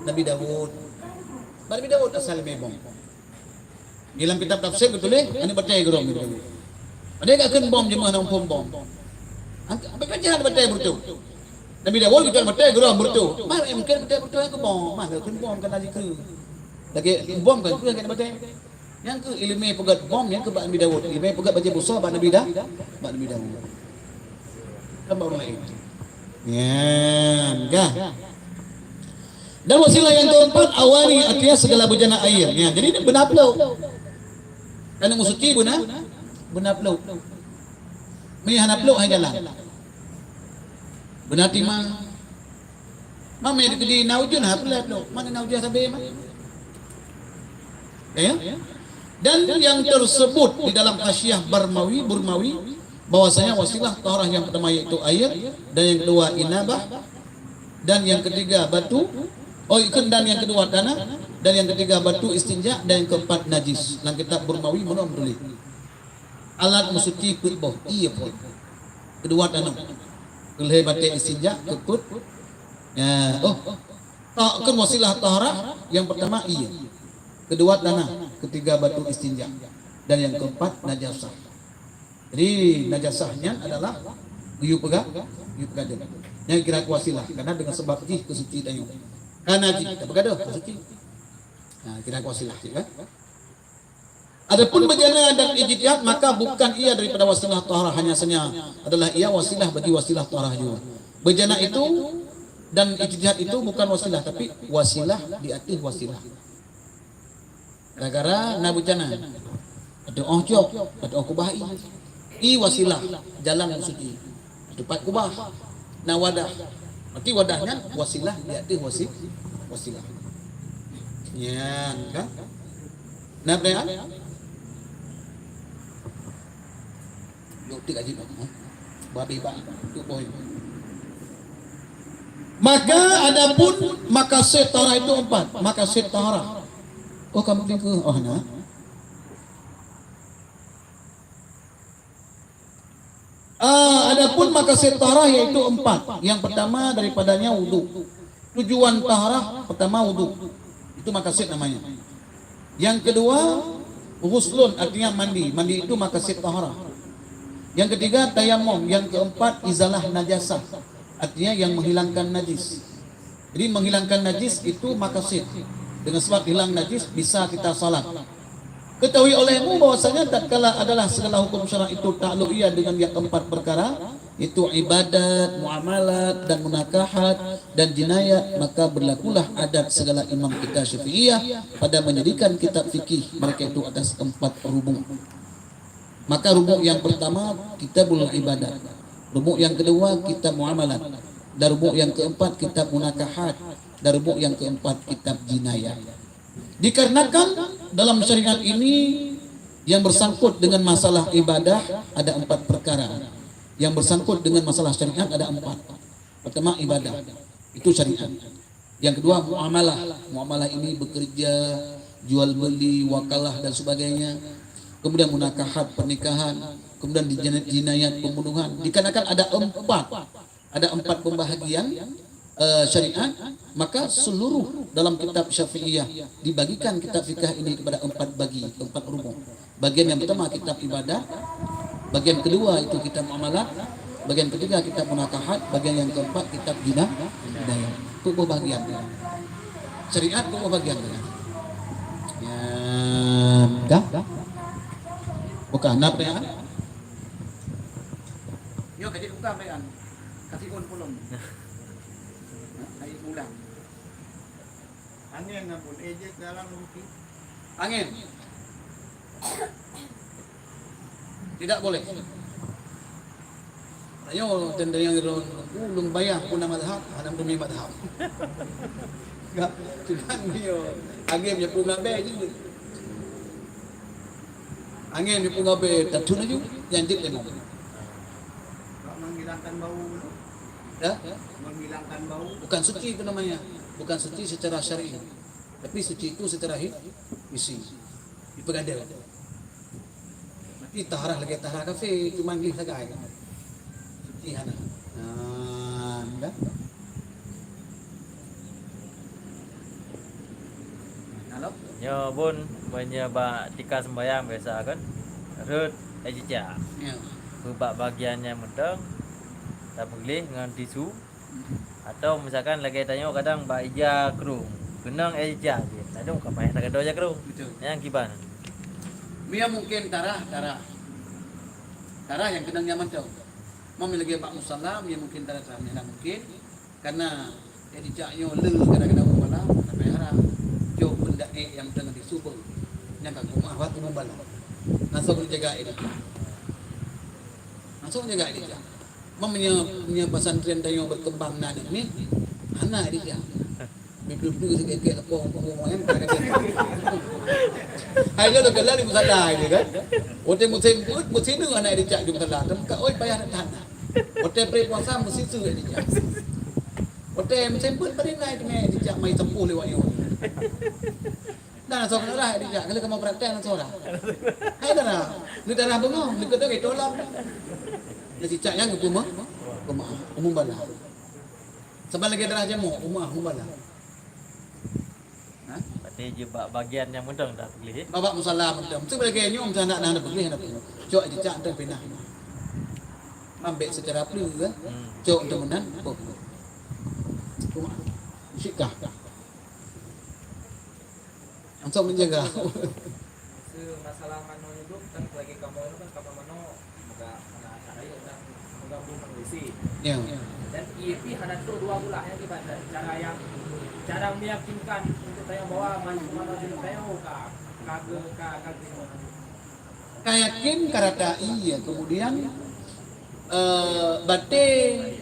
Nabi Daud. Bak Nabi Daud asai ilmu bom. Dalam kitab tafsir geutuléh, aneuk batée geurom Nabi Daud. Ada gak kheun bom jeumaah na umpom bom. Apa kan jahat batée beureutoh. Nabi Daud geutuléh batée geurom beureutoh. Mah mungkin batée beureutoh ke bom, mah kheun bom kana jikeu. Lagi bom kan keu kena batée. Nyang keu ilmu peugét bom, nyang keu bak Nabi Daud. Ilmu peugét bajée busoe bak Nabi Da-, bak Nabi Daud. Kan bak ureuëng laén. Nyan, kah? Dan wasilah yang keempat, awani, artinya segala bejana air. Nyan, jadi beuna plôk. Kan musuci beuna, beuna plôk. Mi hana plôk hai jalan. Beuna timang. Mami di na ujeuen ha peulai tu. Mana na ujeuen sabe mah. Ya. Dan yang tersebut di dalam Hasyiah Barmawi, Burmawi, bahwasanya wasilah taharah yang pertama yaitu air dan yang kedua inabah dan yang ketiga batu, oh, ikut dan yang kedua tanah dan yang ketiga batu istinja dan yang keempat najis. Dalam kitab Burmawi mana tulis? Alat meusuci peuet boh, ié peuet. Keudua tanoh. Keulhèe batèe istinja, keupeuet. Ya, oh. Takheun wasilah taharah, yang pertama ié. Keudua tanah, keutiga batu istinja. Dan yang keempat najasah. Jadi najasah nyan adalah geuyue peugah, geuyue peugah deuh. Nyan kira wasilah, karena dengan sebab jih keusuci tanyoe. Karena jih, tapeugah deuh, keusuci. Nah, kira wasilah, ya kan? Adapun bejana dan ijtihad, maka bukan ia daripada wasilah taharah, hanya saja adalah ia wasilah bagi wasilah taharah jua. Bejana itu dan ijtihad itu bukan wasilah, tapi wasilah di atas wasilah. Gara-gara na bejana, ada oh cok, ada oh kubah i. I wasilah, jalan meusuci. Teumpat kubah. Na wadah. Berarti wadah nyan wasilah di ateueh wasi-, wasilah. Nyan kan? Na pertanyaan? Yuk tik aja dong, eh. Babi bang, tu boy. Maka adapun makasid taharah itu empat, makasid taharah. Oh, kamu tinggal, oh, nah. Ah, adapun makasid taharah yaitu empat. Yang pertama daripadanya wudu. Tujuan taharah pertama wudu. Itu makasid namanya. Yang kedua, ghuslun, artinya mandi. Mandi itu makasid taharah. Yang ketiga, tayamum. Yang keempat, izalah najasah. Artinya yang menghilangkan najis. Jadi menghilangkan najis itu makasid. Dengan sebab hilang najis bisa kita salat. Ketahui olehmu bahwasanya tatkala adalah segala hukum syarak itu takluk ia dengan yang empat perkara, itu ibadat, muamalat, dan munakahat, dan jinayat, maka berlakulah adat segala imam kita Syafi'iyah pada menjadikan kitab fikih mereka itu atas empat rubu'. Maka rubu' yang pertama kitabul ibadat, rubu' yang kedua kitab muamalat, dan rubu' yang keempat kitab munakahat, dan rubu' yang keempat kitab jinayat. Dikarenakan dalam syariat ini yang bersangkut dengan masalah ibadah ada empat perkara. Yang bersangkut dengan masalah syariat ada empat. Pertama, ibadah. Itu syariat. Yang kedua, muamalah. Muamalah ini bekerja, jual beli, wakalah dan sebagainya. Kemudian munakahat, pernikahan. Kemudian jinayat, pembunuhan. Dikarenakan ada empat, ada empat pembahagian eh, syariat, maka seluruh dalam kitab Syafi'iyah dibagikan kitab fikih ini kepada empat bagi, empat rubu'. Bagian yang pertama kitab ibadat, bagian kedua itu kitab muamalat, bagian ketiga kitab munakahat, bagian yang keempat kitab jina-, jinayat. Itu boh bagian. Syariat itu boh bagian. Ya, dah? Bukan, nak pertanyaan? Yo, jadi bukan pertanyaan. Kasih pun pulang. Saya ulang. Angin ngabun, eh, je dalam ruti. Angin. Tidak boleh. Ayo, tenda yang ulun bayah pun nama mazhab, hana demi mazhab. Enggak, cuman yo, angin je pun ngabe je. Angin je pun ngabe, tak tun laju, yang jit lemong. Menghilangkan bau. Ya? Menghilangkan bau. Bukan suci itu namanya. Bukan suci secara syar'i. Tapi suci itu secara hi-, isi. Dipegadai. Tapi taharah lagi taharah kafe, cuma glih sagai. Suci hana. Nah, dah. Halo? Nyoe bun, meunyoe bak tika sembayang biasa kan, rhot eh cicak. Ya. Bak bagian nyang mantong, tapeugléh ngon tisu. Atau misalkan lagèe tanyoe kadang bak ija krueng, keunong eh ija jih. Ladôm ka payah tagadôh ija krueng. Betul. Nyang kiban. Mia mungkin tarah, tarah. Tarah nyang keunong nyan mantong. Meunyoe lagèe bak musala, mia mungkin tarah, tarah. Mia mungkin karena eh ija nyoe le kadang-kadang musala, tapi harap jok benda eh nyang teuh di subeng. Nyang ka kumaih waktu musala. Langsung jaga eh ija. Langsung jaga eh ija. Meunyoe, meunyoe pesantren tanyoe berkembang na aneuk miet, hana ija. Meupeue-peue sikét-sikét lapor huköm nyan, ka kata. Hai, lo, lo, keulah di musala aja kan. Watèe musém peuet, meusineuk aneuk ija di musala. Tapi ka, oi, payah that hana. Watèe pré puasa, meusiseuk ija. Watèe musém peuet, padum na ija mai sampôh lewat nyoe. Nah, langsung darah ija, kalau kamu praktek langsung darah. Hai darah, lu darah bengong, lu kata gitu lah. Nah, cicak nyang ke rumah, rumah, umum bala. Sama lagi darah jamur, rumah, umum bala. Ha? Berarti je bak bagian nyang mantong dah peugléh. Babak musala mantong. Mesti lagi nyoe, mesti anak dah peugléh, anak peugléh. Cok cicak mantong pinah. Ambek secara peue, kan? Hmm. Cok untuk menang, oh. Rumah. Sikah. Langsung menjaga. Masalah manoe nyoe kan lagi kamoe nyoe kan kamoe manoe meuga, meuga rayeuk dan meuga bumah bisi. Ya. Dan ie pih hana trok dua bulah nyang ibadat. Cara yang, cara meyakinkan untuk tayong bahwa manoe, manoe jeuet tayong ka, ka, ka, ka, ka, ka yakin ka rata ie, kemudian, eh, batée,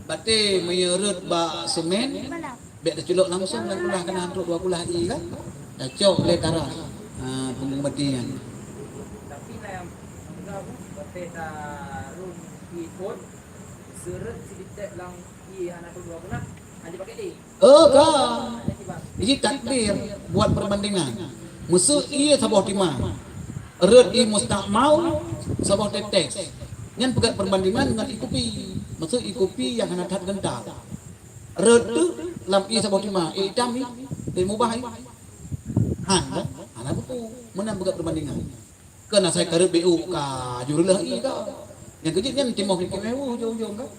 batée meunyoe rhot bak semen, Bèk teuculok langsung lam kulah, keunan trok dua kulah ie kan. Tacok lé tarah. Ha, peungeumbati nyan. Tapi na nyang peugah, watèe tarhon ie phôn, seureuet siditek lam ie hana trok dua kulah, hana jipakék lé. Oh, ka. Hana jipakék. Jadi takdir buat perbandingan. Meuseu ie saboh timah. Rhot ie mustakmal saboh tetes. Nyan peugah perbandingan ngon ie kupi. Meuseu ie kupi nyang hana that geuntal. Rhot teuk lam ie saboh timah, ie itam ie, ie mubah ie. Han, kan? Hana buku. Meunan peugah perbandingan. Keu na sai ka rhot beu ka jureulah ie ka. Nyang keujeuet nyan timoh keu ujong-ujong kan.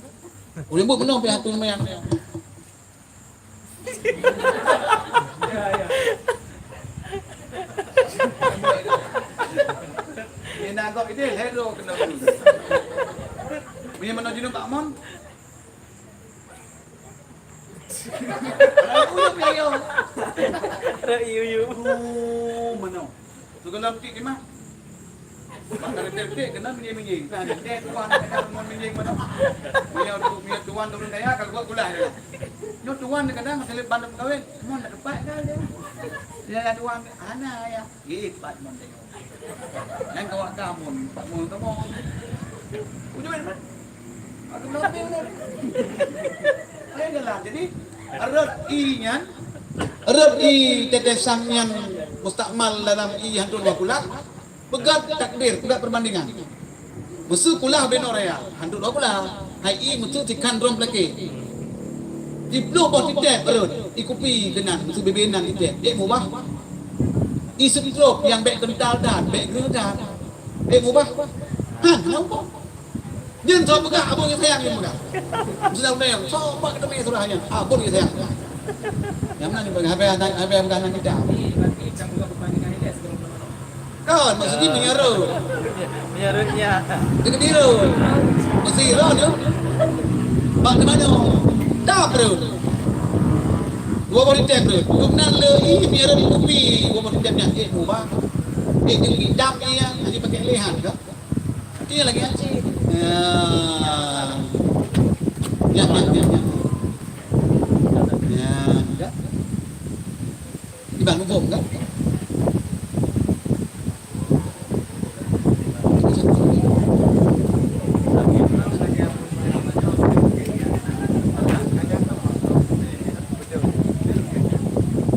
Ureueng buet meunoe pih atu meunan. Ni na gop idéh, hero kena. Ni mana jeuneuh Pak Mon? Rot iyu-iyu. Oh, mana? Suka lam tik di mah. Bak keureutèe-reutèe keunan minjeng-minjeng. Nah, deh tuan kadang mon minjeng mana. Meunyoe tu, meunyoe tuan turun daya, ka buet kulah dia. Nyoe tuan kadang selip bandum kawin, mon dak tepat kan dia. Dia tuan, ana ya. Ih, pat mon tengok. Nyang kawak ka mon, pat mon ka mon. Ujung mana? Aku berapa benar? Ayo jalan. Jadi, rot i nyan, rot i tetesan nyan mustakmal dalam i hantu dua pula. Peugah takdir, peugah perbandingan. Meuseu kulah binoe raya, hantu dua pula. Hai i meuseu sikhan drom pelakée. Siploh boh titép rot, i kupi keunan, meuseu bibé nan titép. Ék mubah. I seutrop nyang bèk keuntal that, bèk greuh that. Ék mubah. Han, hana mubah. Nyan soe peugah, abon nyang sayang nyan peugah. Meuseu na ureueng, soe bak teumé surah nyan, abon nyang sayang peugah. Nyang meunan nyan peugah, habéh, habéh peugah nan kitab. Kon, maksud jih meunyeurot. Meunyeurot nyan. Deungon dirot. Meusi rot tu. Bak di mana? Tap rot. Dua boh titép rot. Dum nan le i meunyeurot di kupi. Dua boh titép nyan. Eh, mubah. Eh, jeung idam nyan. Nanti pakai lehan ke? Iya lagi kan? Ya. Ya, ya, ya, ya. Ya, ya. Ibang hukum kan?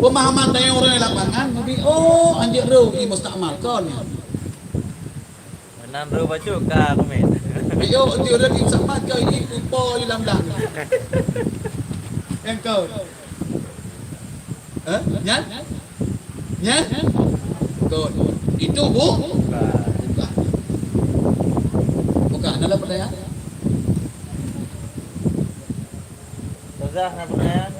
Pemahaman dari orang lapangan, mungkin, oh, anjir roh di mustakmal kon. Meunan bro bacut ka komen. Ayo, ti ureueng insapat kau ini kupo di lam blang. Engkau. Eh? Nyan? Nyan? Betul. Itu bu? Bukan. Bukan. Ada pertanyaan? Ustazah na peunanya,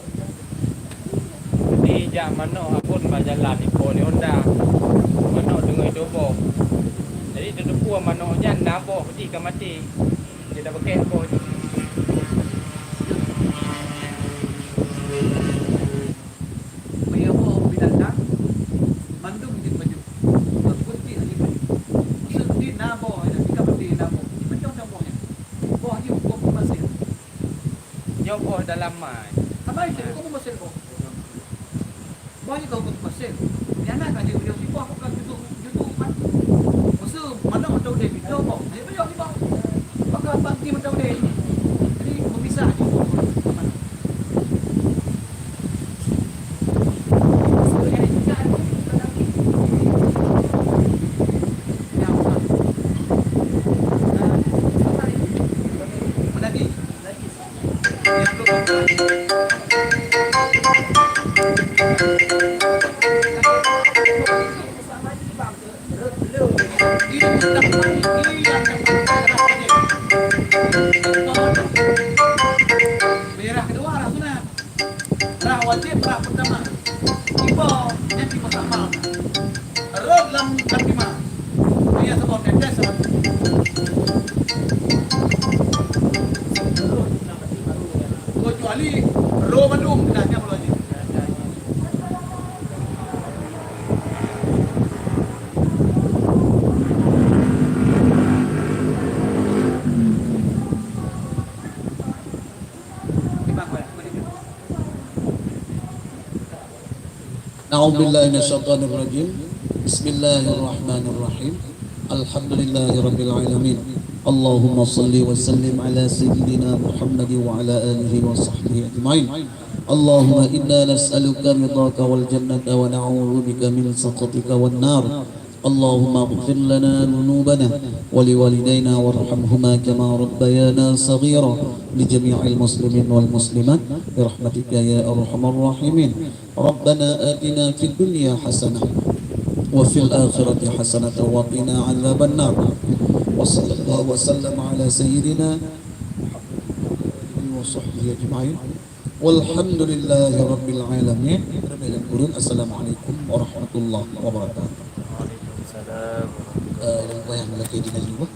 di jak manok abon bak jalan ipo lé Honda. Manok deungon tuboh. Jadi, teuteupeue manok nyan na boh, jadi ka maté. Dia dah bekeh boh jih. Meunyoe boh binatang, mandum jeuet bacut. Kon kunti hana bacut. Maksud di na boh, di ka maté na boh. Di macam-macam boh nyan. Boh jih huköm pasir. Nyoe boh dalam mai. Haba itu, huköm pasir boh. Boh jih huköm pasir. Nyan na ka jeuet beliau sibah, bukan jutuk, jutuk umat. Maksud, mana mata udeh, itu boh. Jadi, beliau sibah. Maka, bak di mata udeh. Jadi, memisah jih. Merah kedua rah sunat. Rah wajéb, rah peutama. Ipo nyan di meusamal. Rot lam khatimah. Dia sebab tetes sama. Kecuali roh mandum dah nyang wajéb. أعوذ بالله من الشيطان الرجيم. بسم الله الرحمن الرحيم. الحمد لله رب العالمين. اللهم صل وسلم على سيدنا محمد وعلى آله وصحبه أجمعين. اللهم إنا نسألك رضاك والجنة ونعوذ بك من سخطك والنار. اللهم اغفر لنا ذنوبنا ولوالدينا وارحمهما كما ربيانا صغيرا. لجميع المسلمين والمسلمات برحمتك يا أرحم الراحمين. ربنا آتنا في الدنيا حسنة وفي الآخرة حسنة وقنا عذاب النار. Sallallahu wasallam ala sayyidina Muhammadin wa sahbihi ajma'in. Walhamdulillahi rabbil alamin. Ramai dan kurun, assalamualaikum warahmatullahi wabarakatuh. Waalaikumsalam. Eh, yang wayang lagi di Najwa.